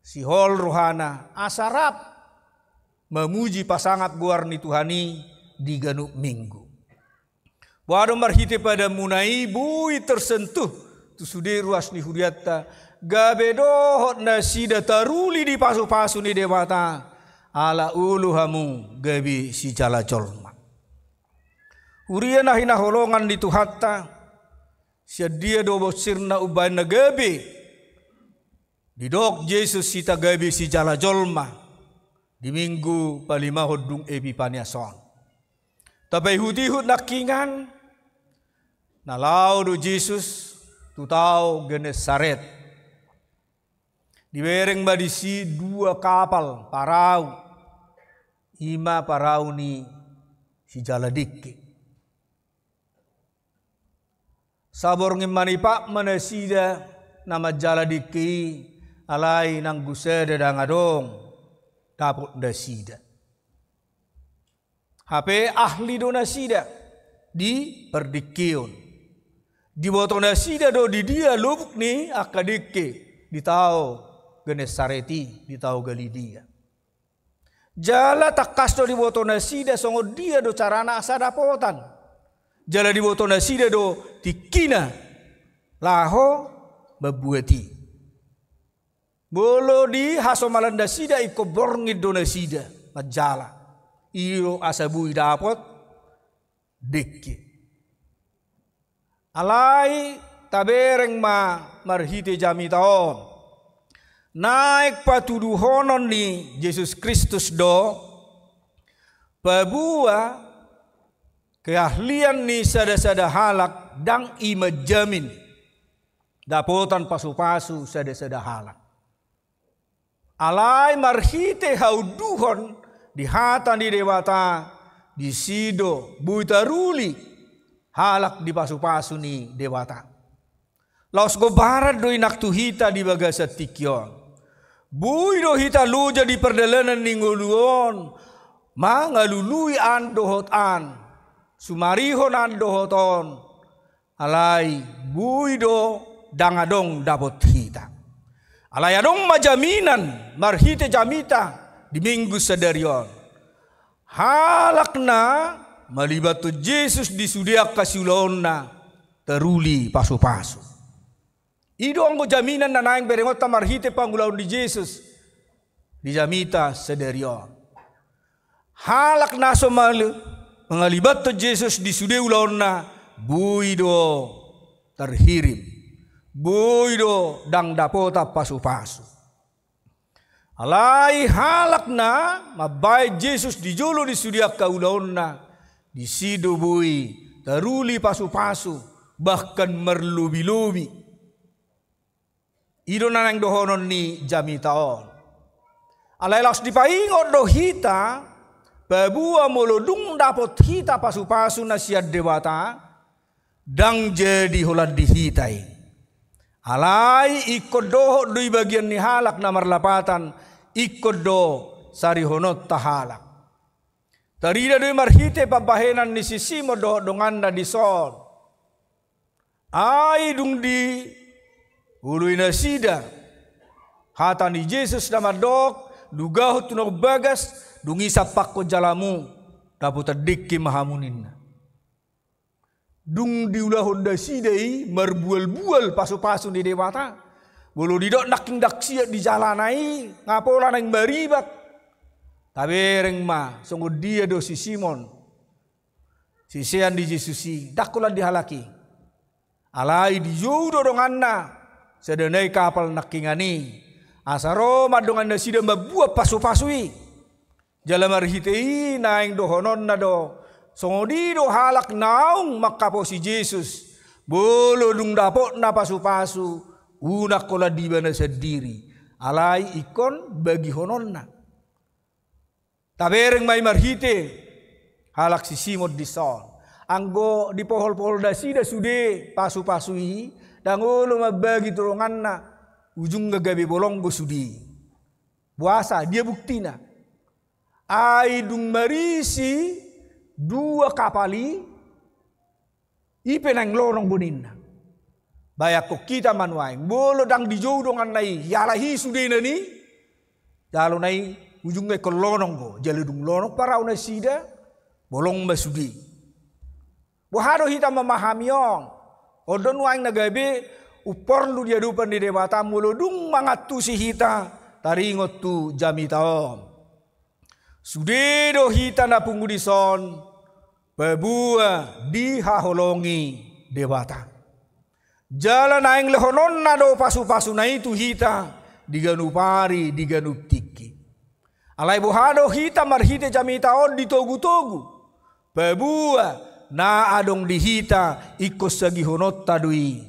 sihol rohana asa rap mamuji pasangap goar ni Tuhan i di ganup Minggu. Boha do marhite padanmuna i boi tersentuh tu sude ruas ni hurianta, gabe dohot nasida taruli di pasu-pasu ni Debata, ala olo hamu gabe sijala jolma. Huria na hinaholongan ni Tuhanta, sian dia do bonsirna umbahen na gabe didok Jesus hita gabe sijala jolma di Minggu palimahon dung Epipanias on? Tapaihut-ihut nangkiningan, na laho do Jesus tu tao Genesaret. Dibereng ma disi dua kapal, parau. I ma parau ni sijala dengke. Saborngin manipat ma nasida na manjala dengke i, alai nanggo sada ndang adong dapot nasida. Hape ahli do nasida di pardengkeon. Diboto nasida do di dia lobuk ni angka dengke di tao Genesaret i, di tao Galilea. Jala tangkas do diboto nasida songon dia do carana asa dapotan. Jala diboto nasida do tingkina laho mambuat i. Molo di hasomalan nasida ingkon borngin do nasida manjala. I do asa boi dapot dengke. Alai tabereng ma marhite jamita on, naeng patuduhonon ni Jesus Kristus do, paboa keahlian ni sada-sada halak ndang i manjamin dapotan pasu-pasu sada-sada halak. Alai marhite haunduhon di hata ni Debata, disi do boi taruli halak di pasu-pasu ni Debata. Laos gombaran do i nang tu hita di bagasan tingki on. Boi do hita loja di pardalanan ni ngolu on, mangalului an dohot an, sumarihon an dohot on, alai boi do ndang adong dapot hita. Alai adong ma jaminan marhite jamita di Minggu sadari on. Halak na malibathon Jesus di sude angka siulaonna taruli pasu-pasu. I do anggo jaminan na naeng berengonta marhite pangulaon ni Jesus di jamita sadari on. Halak na so mal-, mangalibathon Jesus di sude ulaonna, boi do tarhirim, boi do ndang dapotan pasu-pasu. Alai halak na mambahen Jesus di jolo ni sude angka ulaonna, disi do boi taruli pasu-pasu, bahkan marlobi-lobi. I do na naeng dohonon ni jamita on. Alai laos dipaingot do hita, paboa molo dung dapot hita pasu-pasu na sian Debata, ndang jadi holan di hita i. Alai ingkon dohot do i bagian ni halak na marlapatan, ingkon do sarihononta halak. Tarida do i marhite pambahenan ni si Simon dohot donganna dison. Ai dung dioloi nasida hata ni Jesus na mandok, dungahon tu naung bagas, dung i sampakkon jalamu, dapotan dengke ma hamu ninna. Dung diulahon nasida i marbual-bual pasu-pasu ni Debata. Molo didok nangkin ndang siat di jalana i, nga pola naeng maribak. Tabereng ma songon dia do si Simon, sisean ni Jesus i, ndang holan di halak i. Alai dijou do donganna sada nai kapal nangkiningan i, asa ro ma dongan nasida mambuat pasu-pasu i. Jala marhite i naeng dohononna do, songon i do halak naung mangkaposi Jesus, molo dung dapotna pasu-pasu, unang holan di ibana sandiri, alai ingkon bagihononna. Tabereng ma i marhite halak si Simon dison. Anggo dipohol-pohol nasida sude pasu-pasu i, ndang olo mambagi tu donganna, ujungna gabe bolong do sude i. Boasa, dia buktina? Ai dung marisi dua kapal i, i pe naeng lonong do ninna. Bayankon hita ma nuaeng, molo ndang dijou donganna i, ialap i sudena ni jalona i, ujungna ingkon lonong do. Jala dung lonong parau nasida, bolong ma sude i. Boha do hita mamahami on? On do nuaeng na gabe umporlu di adopan ni Debata molo dung mangantusi hita taringot tu jamita on. Sude do hita na pungu dison paboa dihaholongi Debata. Jala naeng lehononna do pasu-pasuna i tu hita di ganup ari, di ganup tingki. Alai boha do hita marhite jamita on ditogu-togu? Paboa na adong di hita ingkon sagihononta do i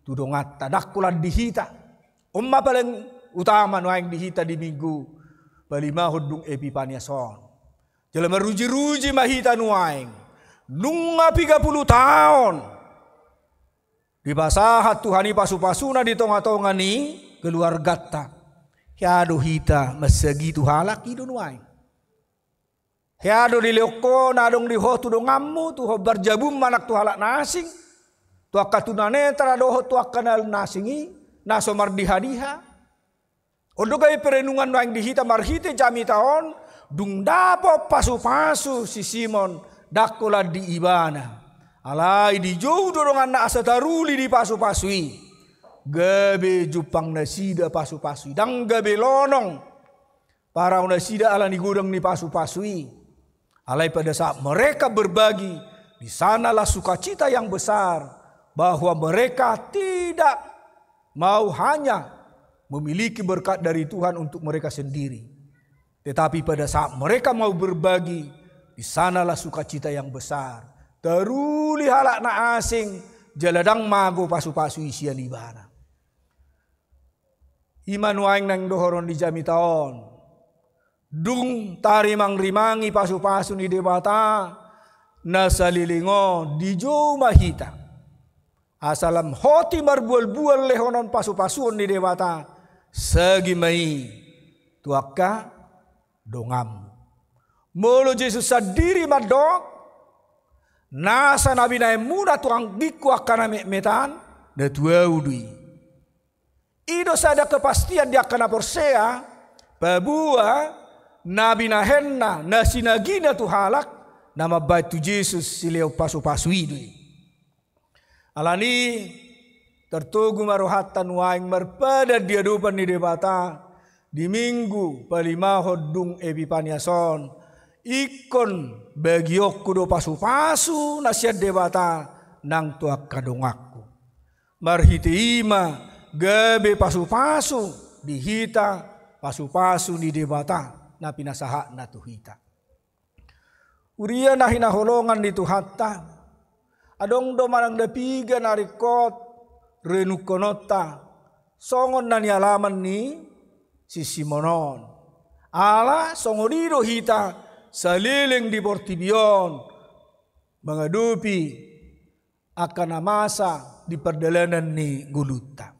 tu donganta, ndang holan di hita. On ma paling utama nuaeng di hita di Minggu palimahon dung Epipanias on. Jala maruji-ruji ma hita nuaeng. Nunga piga pulu taon dipasahat Tuhan i pasu-pasuna di tonga-tonga ni keluarganta. Hea do hita mansagi tu halak i do nuaeng? Hea do dilehon ho na adong di ho tu donganmu, tu hombar jabum manang tu halak na asing, tu angka tunanetra dohot tu angka na asing i, na so mardiha-diha? On do gabe perenungan nuaeng di hita marhite jamita on, dung dapot pasu-pasu si Simon, ndang holan di ibana. Alai dijou do donganna asa taruli di pasu-pasu i. Gabe jumpang nasida pasu-pasu i, ndang gabe lonong parau nasida ala ni godang ni pasu-pasu i. Alai pada saat mereka berbagi, di sanalah sukacita yang besar, bahwa mereka tidak mau hanya memiliki berkat dari Tuhan untuk mereka sendiri. Tetapi pada saat mereka mau berbagi, di sanalah sukacita yang besar. Taruli halak na asing, jala ndang mago pasu-pasu i sian ibana. I ma nuaeng naeng dohonon ni jamita on. Dung tarimang-rimangi pasu-pasu ni Debata, na saleleng on dijou ma hita. Asa lam hoti marbual-bual lehonon pasu-pasuon ni Debata, sagi ma i tu angka donganmu. Molo Jesus sandiri mandok, nasa na binahenmuna tu anggingku angka na metmet an, na tu ahu do i. I do sada kepastian di angka na porsea, paboa na binahenna, na sinagina tu halak, na mambahen tu Jesus silehon pasu-pasu i do i. Alani i, tartogu ma rohanta nuaeng marpadan di adopan ni Debata, di Minggu palimahon dung Epipanias on, ingkon bagionku do pasu-pasu na sian Debata nang tu angka donganku. Marhite i ma gabe pasu-pasu di hita, pasu-pasu ni Debata na pinasahatna tu hita. Huria na hinaholongan ni Tuhanta, adong do manang na piga na ringkot renungkononta songon na nialaman ni si Simon on. Ala songon i do hita saleleng di portibi on mangadopi angka na masa di pardalanan ni ngolunta.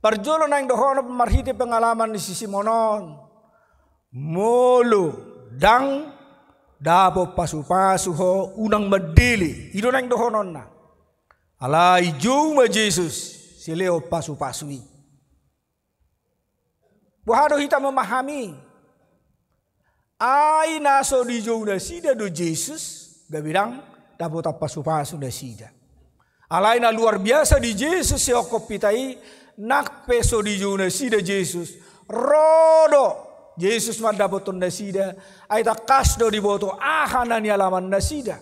Parjolo naeng dohonon marhite pengalaman ni si Simon on, molo ndang dapot pasu-pasu ho, unang mandele, i do naeng dohononna. Alai jou ma Jesus silehon pasu-pasu i. Boha do hita memahami? Ai na so dijou nasida do Jesus, gabe ndang dapotan pasu-pasu nasida. Alai na luar biasa di Jesus sihophop hita i, nang pe so dijou nasida Jesus, ro do Jesus mandapothon nasida, ai tangkas do diboto aha na nialaman nasida.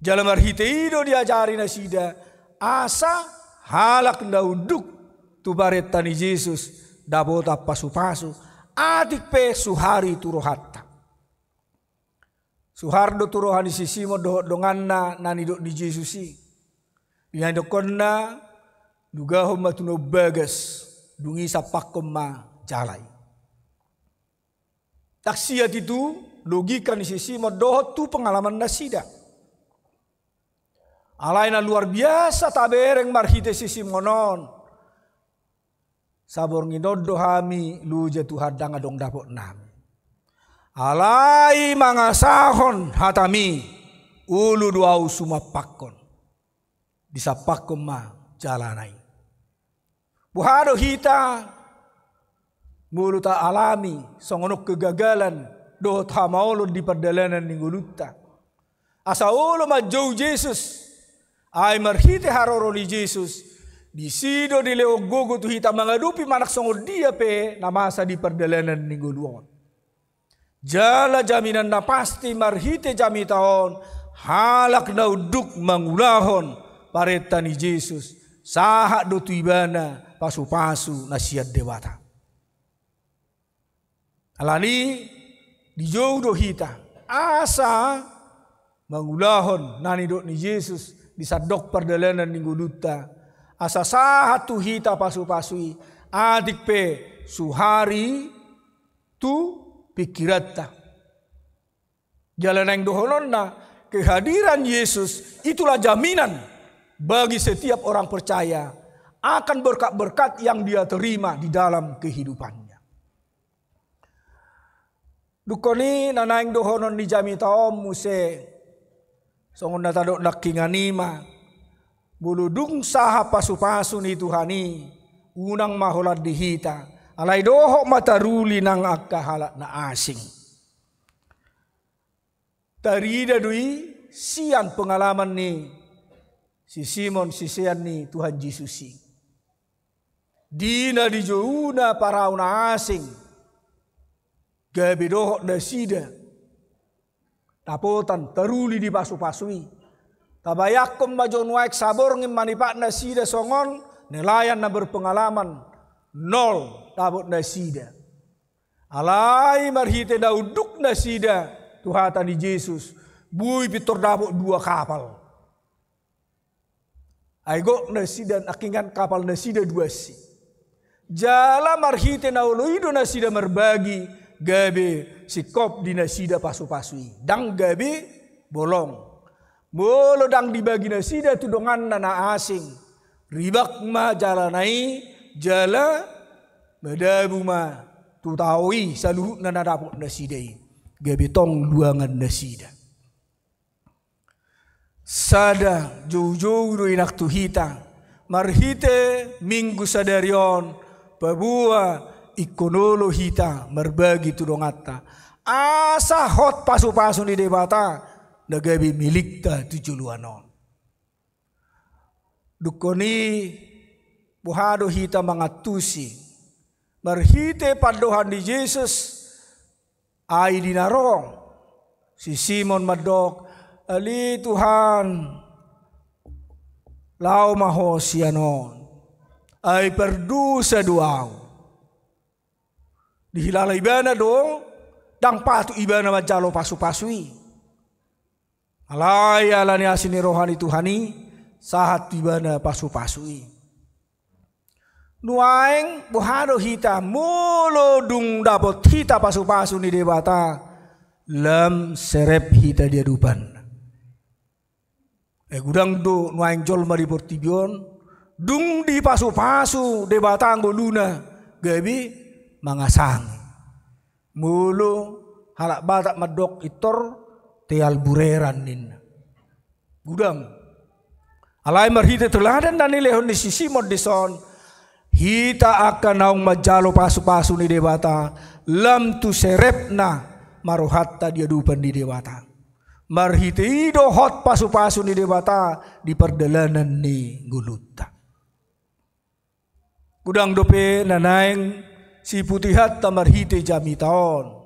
Jala marhite i do diajari nasida, asa halak na unduk tu parenta ni Jesus dapotan pasu-pasu, atik pe suhari tu rohanta. Suhar do tu roha ni si Simon dohot donganna na nidok ni Jesus i. Di na nidokkonna, dugahon ma tu na umbagas, dung i sampakhon ma jala i. Ndang siat i tu logika ni si Simon dohot tu pengalaman nasida. Alai na luar biasa tabereng marhite si Simon on. Saborngin on do hami loja Tuhan, ndang adong dapotnami. Alai mangasahon hatami, olo do ahu sumampakhon. Disampakhon ma jalana i. Boha do hita molo taalami songon on kegagalan dohot hamaolon di pardalanan ni ngolunta? Asa olo manjou Jesus, ai marhite haroro ni Jesus, disi do dilehon gogo tu hita mangadopi manang songon dia pe na masa di pardalanan ni ngolu on. Jala jaminan na pasti marhite jamita on, halak na unduk mangulahon parenta ni Jesus, sahat do tu ibana pasupasu na sian Debata. Alani dijou do hita, asa mangulahon na nidok ni Jesus di sandok pardalanan ni ngolunta, asa sahat tu hita pasupasu i, atik pe suhari tu pingkiranta. Jala naeng dohononna, kehadiran Yesus itulah jaminan bagi setiap orang percaya akan berkat-berkat yang dia terima di dalam kehidupannya. Dungkon i na naeng dohonon ni jamita on muse, songon na tadok nangkiningan i ma, molo dung sahat pasupasu ni Tuhan i, unang ma holan di hita, alai dohot ma taruli nang angka halak na asing. Tarida do i sian pengalaman ni si Simon sisean ni Tuhan Jesus i. Di na dijouna parau na asing, gabe dohot nasida dapotan taruli di pasupasu i. Tabayangkon ma jo nuaeng saborngin manipat nasida songon nelayan na berpengalaman, nol dapot nasida. Alai marhite na unduk nasida tu hata ni Jesus, boi pintor dapot dua kapal. Ai gok nasida, nangkiningan kapal nasida duansi. Jala marhite na olo i do nasida marbagi, gabe singkop di nasida pasupasu i. Ndang gabe bolong. Molo ndang dibagi nasida tu donganna na asing, ribak ma jalana i, jala madabu ma tu tao i saluhutna na dapot nasida i. Gabe tong luangan nasida. Sada joujou do i nang tu hita, marhite Minggu sadari on, paboa ingkon olo hita marbagi tu donganta, asa hot pasupasu ni Debata na gabe milikta tu joloan on. Dungkon i, boha do hita mangantusi, marhite pandohan ni Jesus, ai di na ro si Simon mandok, ale Tuhan, laho ma ho sian on, ai pardosa do ahu. Dihilala ibana do, ndang patut ibana manjalo pasupasu i. Alai ala ni asi ni roha ni Tuhan i, sahat tu ibana pasupasu i. Nuaeng boha do hita molo dung dapot hita pasupasu ni Debata, lam serep hita di adopanna. Eh, godang do nuaeng jolma di portibi on, dung dipasupasu Debata ngoluna, gabe mangasangi. Molo halak Batak mandok intor teal bureran ninna. Godang. Alai marhite toladan na nilehon ni si Simon dison, hita angka naung manjalo pasupasu ni Debata, lam tu serepna ma rohanta di adopan ni Debata. Marhite i do hot pasupasu ni Debata di pardalanan ni ngolunta. Godang dope na naeng siputihonta marhite jamita on.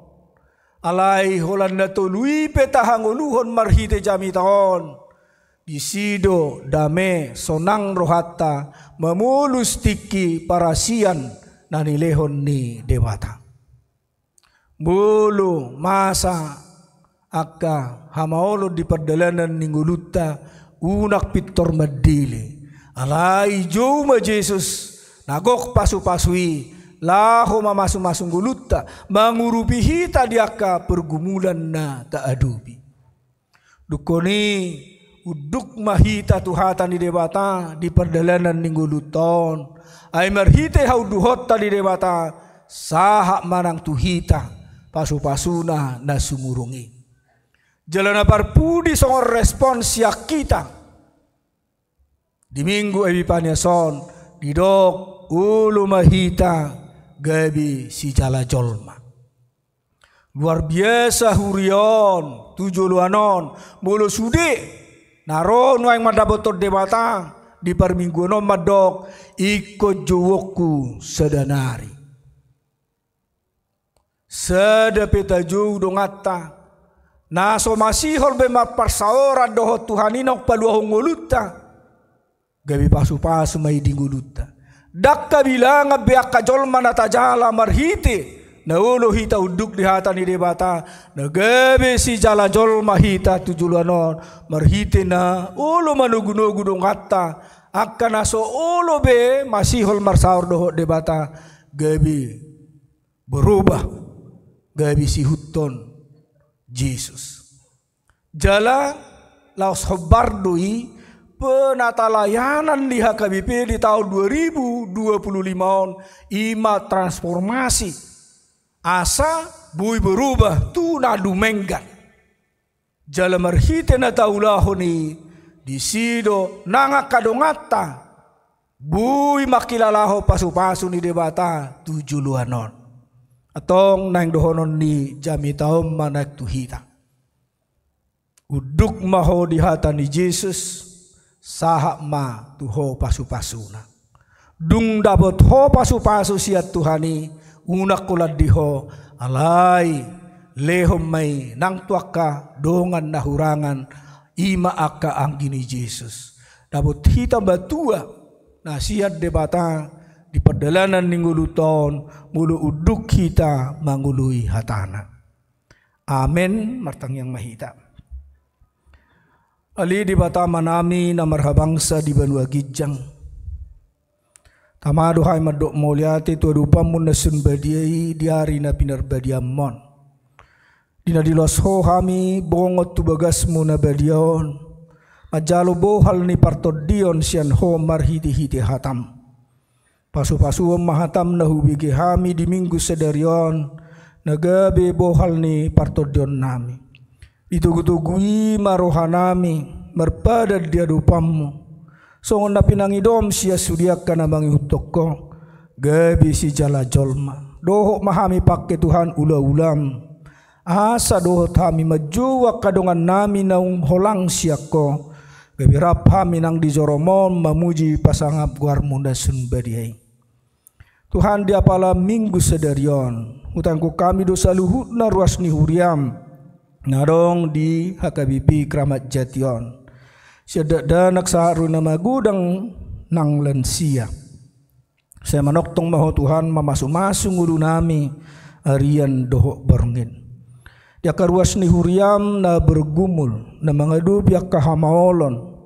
Alai holan na tolu i pe tahangoluhon marhite jamita on. Disi do dame sonang rohanta mamolus tingki parasian na nilehon ni Debata. Molo masa angka hamaolon di pardalanan ni ngolunta, unang pintor mandele. Alai jou ma Jesus, na gok pasupasu i, laho mamasumasu ngolunta, mangurupi hita di angka pergumulan na taadopi. Dungkon i, unduk ma hita tu hata ni Debata di pardalanan ni ngolunta on. Ai marhite haunduhonta di Debata, sahat ma nang tu hita pasupasuna na sumurung i. Jala na parpudi songon respon sian hita di Minggu Epipania on, didok olo ma hita gabe sijala jolma. Luar biasa huria on tu joloan on. Molo sude na ro nuaeng mandapothon Debata di parmingguon on mandok, ingkon jouonku sada nari. Sada pe tajou donganta na so masihol be marparsaoran dohot Tuhan i naung paluahon ngolunta. Gabe pasupasu ma i di ngolunta. Ndang habilangan be angka jolma na tajala marhite na olo hita unduk di hata ni Debata, na gabe sijala jolma hita tu joloan on marhite na olo manogunogu donganta, angka na so olo be masihol marsaor dohot Debata, gabe berubah, gabe siihuthon Jesus. Jala laos hombar do i penatalayanan ni H K B P di taon dua ribu dua puluh lima on, i ma transformasi. Asa boi berubah tu na dumenggan. Jala marhite na taulahon i, disi do nang angka donganta boi mangkilalahon pasupasu ni Debata tu joloan on. Antong naeng dohonon ni jamita on ma naeng tu hita. Unduk ma ho di hata ni Jesus, sahat ma tu ho pasupasuna. Dung dapot ho pasupasu sian Tuhan i, unang holan di ho, alai lehon ma i nang tu angka dongan na hurangan, i ma angka anggi ni Jesus. Dapot hita matua na sian Debata di pardalanan ni ngolunta on, molo unduk hita mangoloi hatana. Amen. Martangiang ma hita. Ale Debata Amanami na marhabangsa di banua ginjang, tama do hami mandok mauliate tu adopanmu na sun badia i di ari na pinarbadianmon. Di na diloas ho hami bongot tu bagasmu na badia on, manjalo bohal ni partondion sian ho marhitehite hatam. Pasupasuhon ma hatam na hubege hami di Minggu sadari on, na gabe bohal ni partondionnami. Ditogutogu i ma rohanami marpadan di adopanmu, songon na pinangidom sian sude angka na mangihuthon ho, gabe sijala jolma. Dohot ma hami pangke Tuhan ulaulam, asa dohot hami manjou angka dongannami naung holang sian ho, gabe rap hami nang di jorom on mamuji pasangap goarmu na sun badia i. Tuhan, di apala Minggu sadari on, hutangihon hami do saluhutna ruas ni huriam na adong di H K B P Kramat Jati on, sian dakdanak sahat ro na magodang nang lansia. Sai manongtong ma ho Tuhan mamasumasu ngolunami arian dohot borngin. Di angka ruas ni huriam na bergumul, na mangadopi angka hamaolon,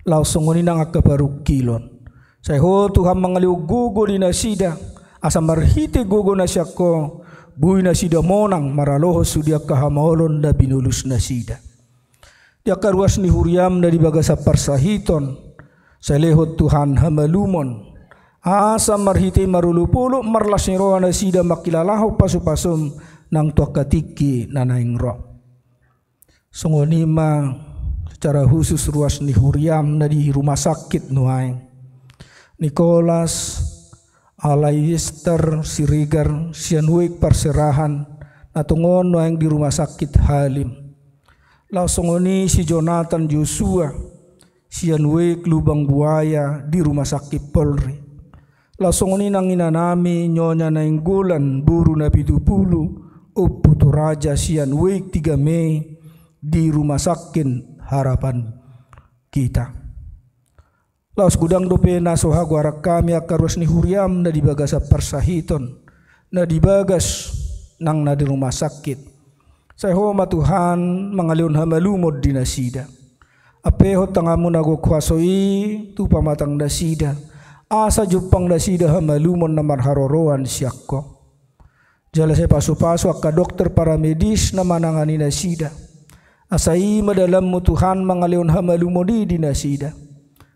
laos songon i nang angka parungkilon. Sai ho Tuhan mangalehon gogo di nasida, asa marhite gogo na sian ho, boi nasida monang maralohon sude angka hamaolon na pinolus nasida. Di angka ruas ni huriam na di bagasan parsahiton, sai lehon Tuhan hamalumon, asa marhite i marolopolop marlas ni roha nasida mangkilalahon pasupasum nang tu angka tingki na naeng ro. Songon i ma secara khusus ruas ni huriam na di rumah sakit nuaeng. Nikolas, Alaister Siregar sian Wijk Parserahan, na tongon nuaeng di rumah sakit Halim. Laos songon i si Jonathan Joshua sian Wijk Lubang Buaya di rumah sakit Polri. Laos songon i nang inanami Nyonya Nainggolan boru Napitupulu, Ompu Toraja sian Wijk Tiga Mei di rumah sakit Harapan Kita. Laos godang dope na so hagoaran hami angka ruas ni huriam na di bagasan parsahiton, na di bagas nang na di rumah sakit. Sai ho ma Tuhan mangalehon hamalumon di nasida. Ampehon tanganmu na gok huaso i tu pamatang nasida, asa jumpang nasida hamalumon na marharoroan sian ho. Jala sai pasupasu angka dokter paramedis na manangani nasida. Asa i ma dalanmu Tuhan mangalehon hamalumon i di nasida.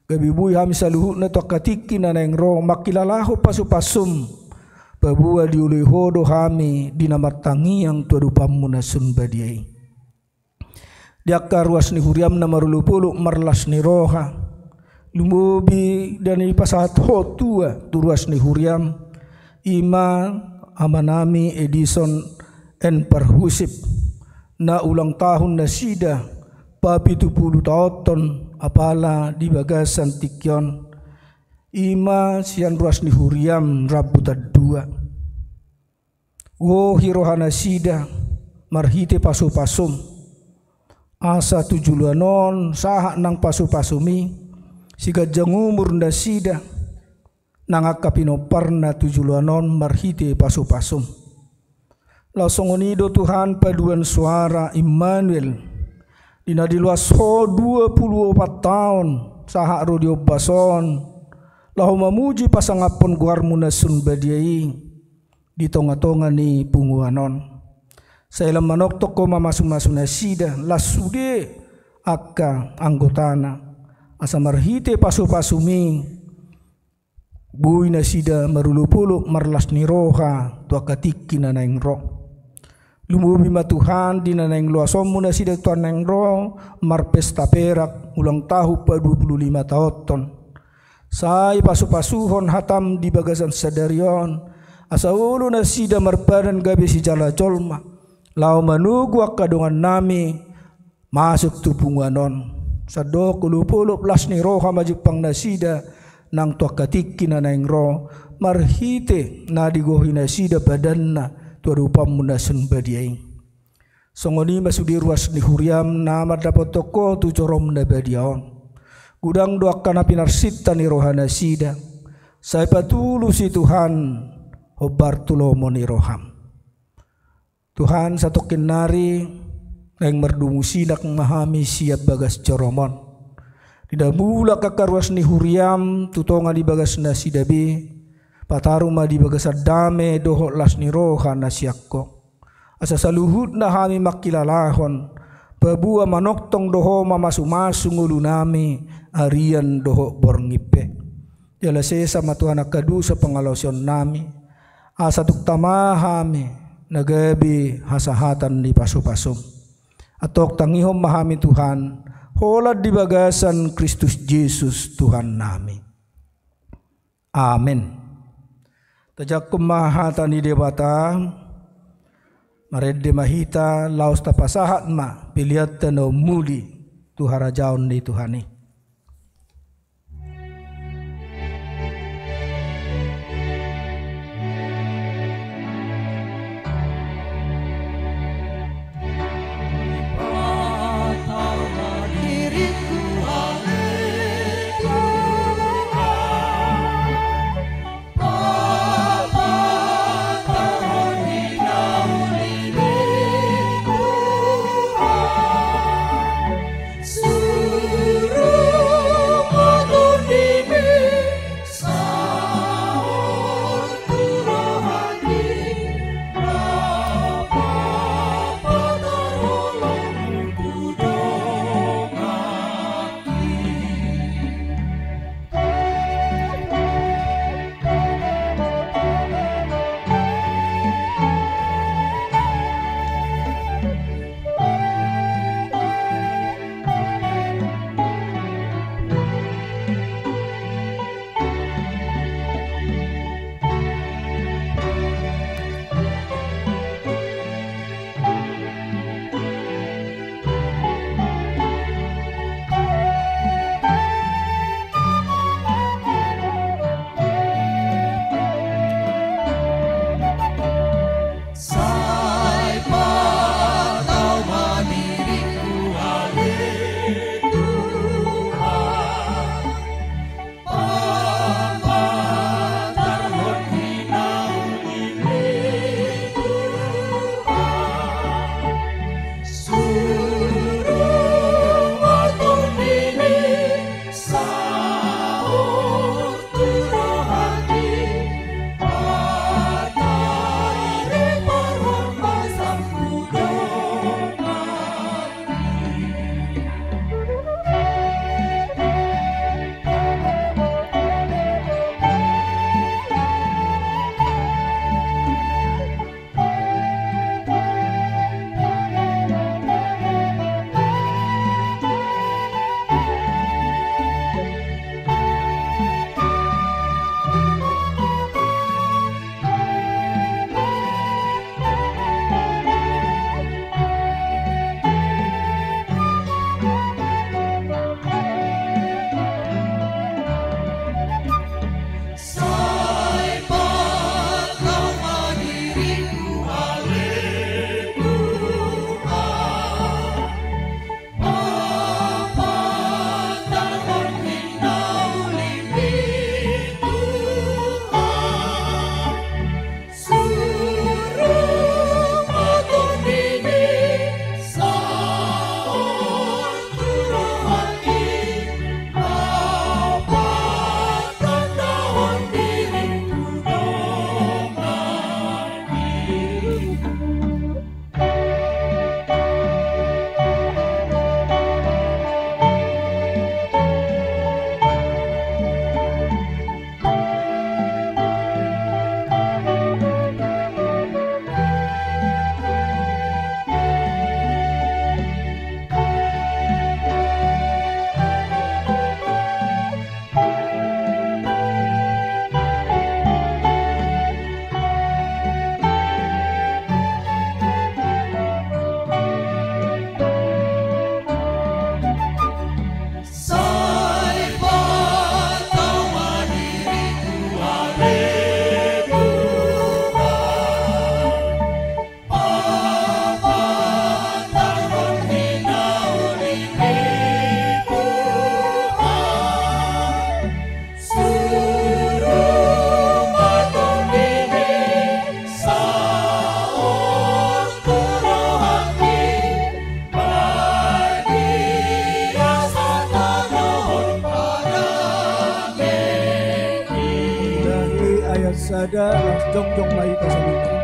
Gabe boi hami saluhutna tu angka tingki na naeng ro mangkilalahon pasupasum. Paboa dioloi ho do hami di na martangiang tu adopanmu na sun badia i. Di angka ruas ni huriam na marolopolop marlas ni roha, lumobi di na dipasahat ho tua tu ruas ni huriam, i ma amanami Edison N. Parhusip, na ulang tahun nasida papitu pulu taonhon apala di bagasan tingki on, i ma sian ruas ni huriam rambutan dua. Gohi rohanasida marhite pasupasom, asa tu joloan on sahat nang pasupasom i siganjang umur nasida, nang angka pinomparna tu joloan on marhite pasupasom. Laos songon i do Tuhan paduan soara Immanuel, di na diloas Ho dua pulu opat taon sahat ro di ombas on, laho mamuji pasangaphon goarMu na sun badia i di tongatonga ni punguan on. Sai lam manongtong Ho mamasumasu nasida, las sude angka anggotana, asa marhite pasupasom i boi nasida marolopolop marlas ni roha tu angka tingki na naeng ro. Lumobi ma Tuhan di na naeng loasonMu nasida tu na naeng ro marpesta perak ulang tahun padua pulu lima taonhon. Sai pasupasuhon hataM di bagasan sadari on, asa olo nasida marpadan gabe sijala jolma, laho manogu angka dongannami masuk tu punguan on. Sandok olopolop las ni roha ma jumpang nasida nang tu angka tingki na naeng ro, marhite na digohi nasida padanna tu adopanMu na sun badia i. Songon i ma sude ruas ni huriaM na mandapothon Ho tu joroM na badia on. Godang do angka na pinarsinta ni rohanasida, sai patulusi Tuhan hombar tu lomo ni rohaM. Tuhan, satongkin nari naeng mardomu sinang ma hami sian bagas joroM on. Di na mulak angka ruas ni huriaM tu tonga ni bagasnasida be, pataru ma di bagasan dame dohot las ni roha na sian Ho. Asa saluhutna hami mangkilalahon, paboa manongtong do Ho mamasumasu ngolunami arian dohot borngin pe. Jala sesa ma Tuhan angka dosa pangalaosionnami, asa tung tama hami na gabe hasahatan ni pasupasoM. Antong tangihon ma hami Tuhan, holan di bagasan Kristus Jesus Tuhannami. Amen. Tajangkon ma hata ni Debata, marende ma hita laos tapasahat ma peleanta na ummuli tu harajaon ni Tuhan i. Sada, jongjong ma hita saluhutna.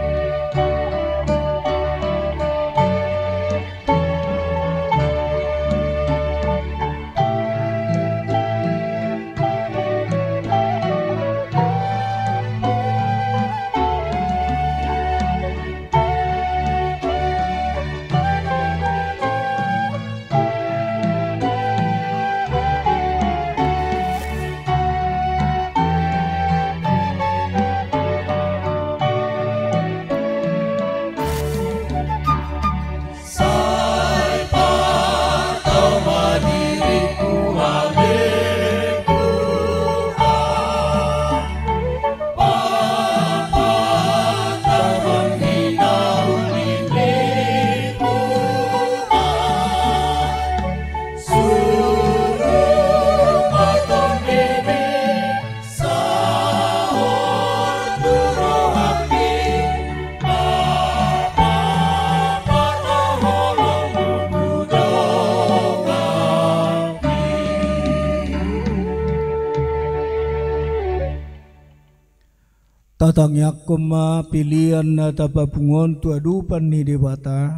Tatangiangkon ma pelean na tapapungu on tu adopan ni Debata.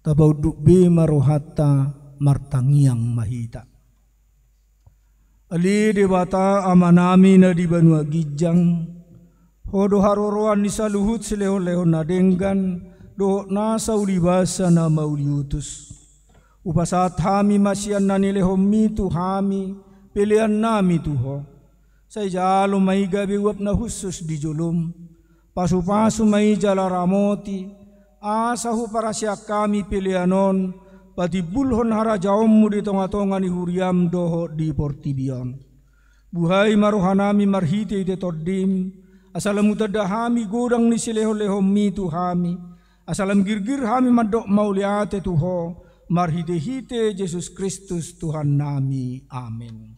Tapaunduk be ma rohanta, martangiang ma hita. Ale Debata Amanami na di banua ginjang, Ho do haroroan ni saluhut silehonlehon na denggan dohot nasa ulibasa na mauliutus. Hupasahat hami ma sian na nilehonmi tu hami peleannami tu Ho. Sai jalo ma i gabe uap na hushus di jolom. Pasupasu ma i jala ramoti, asa huparhaseang hami pelean on patimbulhon harajaonmu di tongatonga ni huriam dohot di portibi on. Buhai ma rohanami marhitehite Tondim, asa lam hutanda hami godang ni silehonlehonmi tu hami, asa lam girgir hami mandok mauliate tu Ho, marhitehite Jesus Kristus Tuhannami. Amen.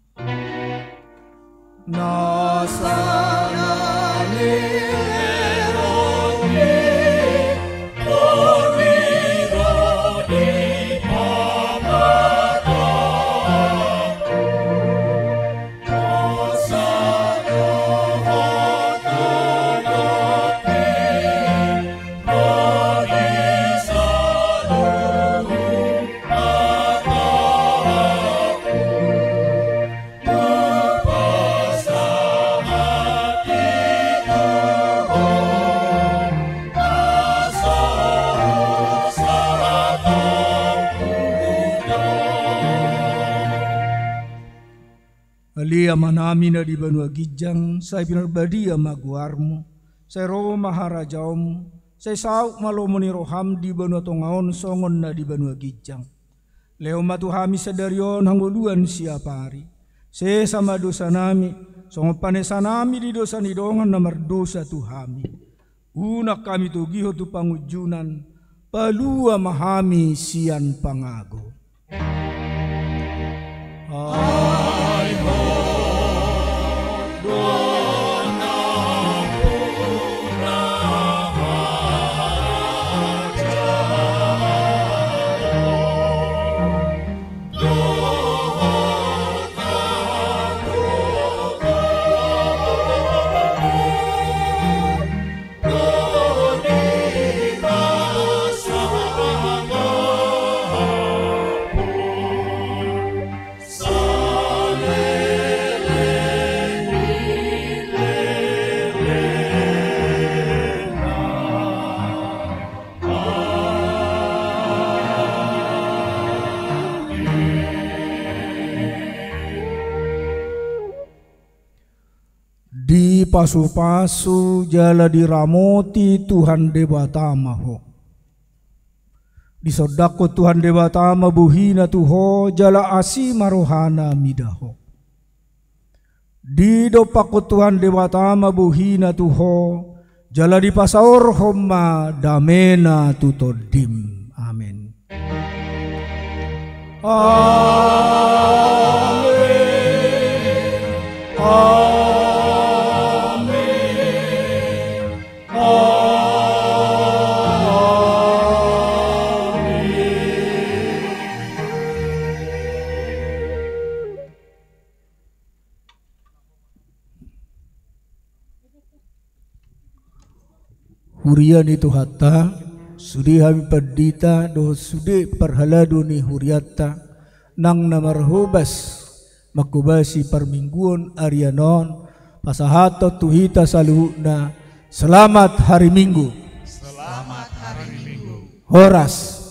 Ale Amanami na di banua ginjang, sai pinarbadia ma goarmu, sai ro ma harajaonmu, sai saut ma lomo ni roham di banua tonga on songon na di banua ginjang. Lehon ma tu hami sadari on hangoluan siapari. Sesa ma dosanami, songon panesanami di dosa ni dongan na mardosa tu hami. Unang hami togihon tu pangunjunan, palua ma hami sian pangago. Dipasupasu jala diramoti Tuhan Debata ma ho. Disondangkon Tuhan Debata ma bohina tu ho, jala asi ma rohana mida ho. Didompakkon Tuhan Debata ma bohina tu ho, jala dipasaorhon ma damena tu tondim. Amen. Amen. Amen. Amen. Huria ni Tuhanta, sude hami pandita dohot sude parhalado ni hurianta, nang na marhobas manghobasi parmingguon arian on, pasahathon tu hita saluhutna, selamat hari Minggu. Selamat hari Minggu. Horas.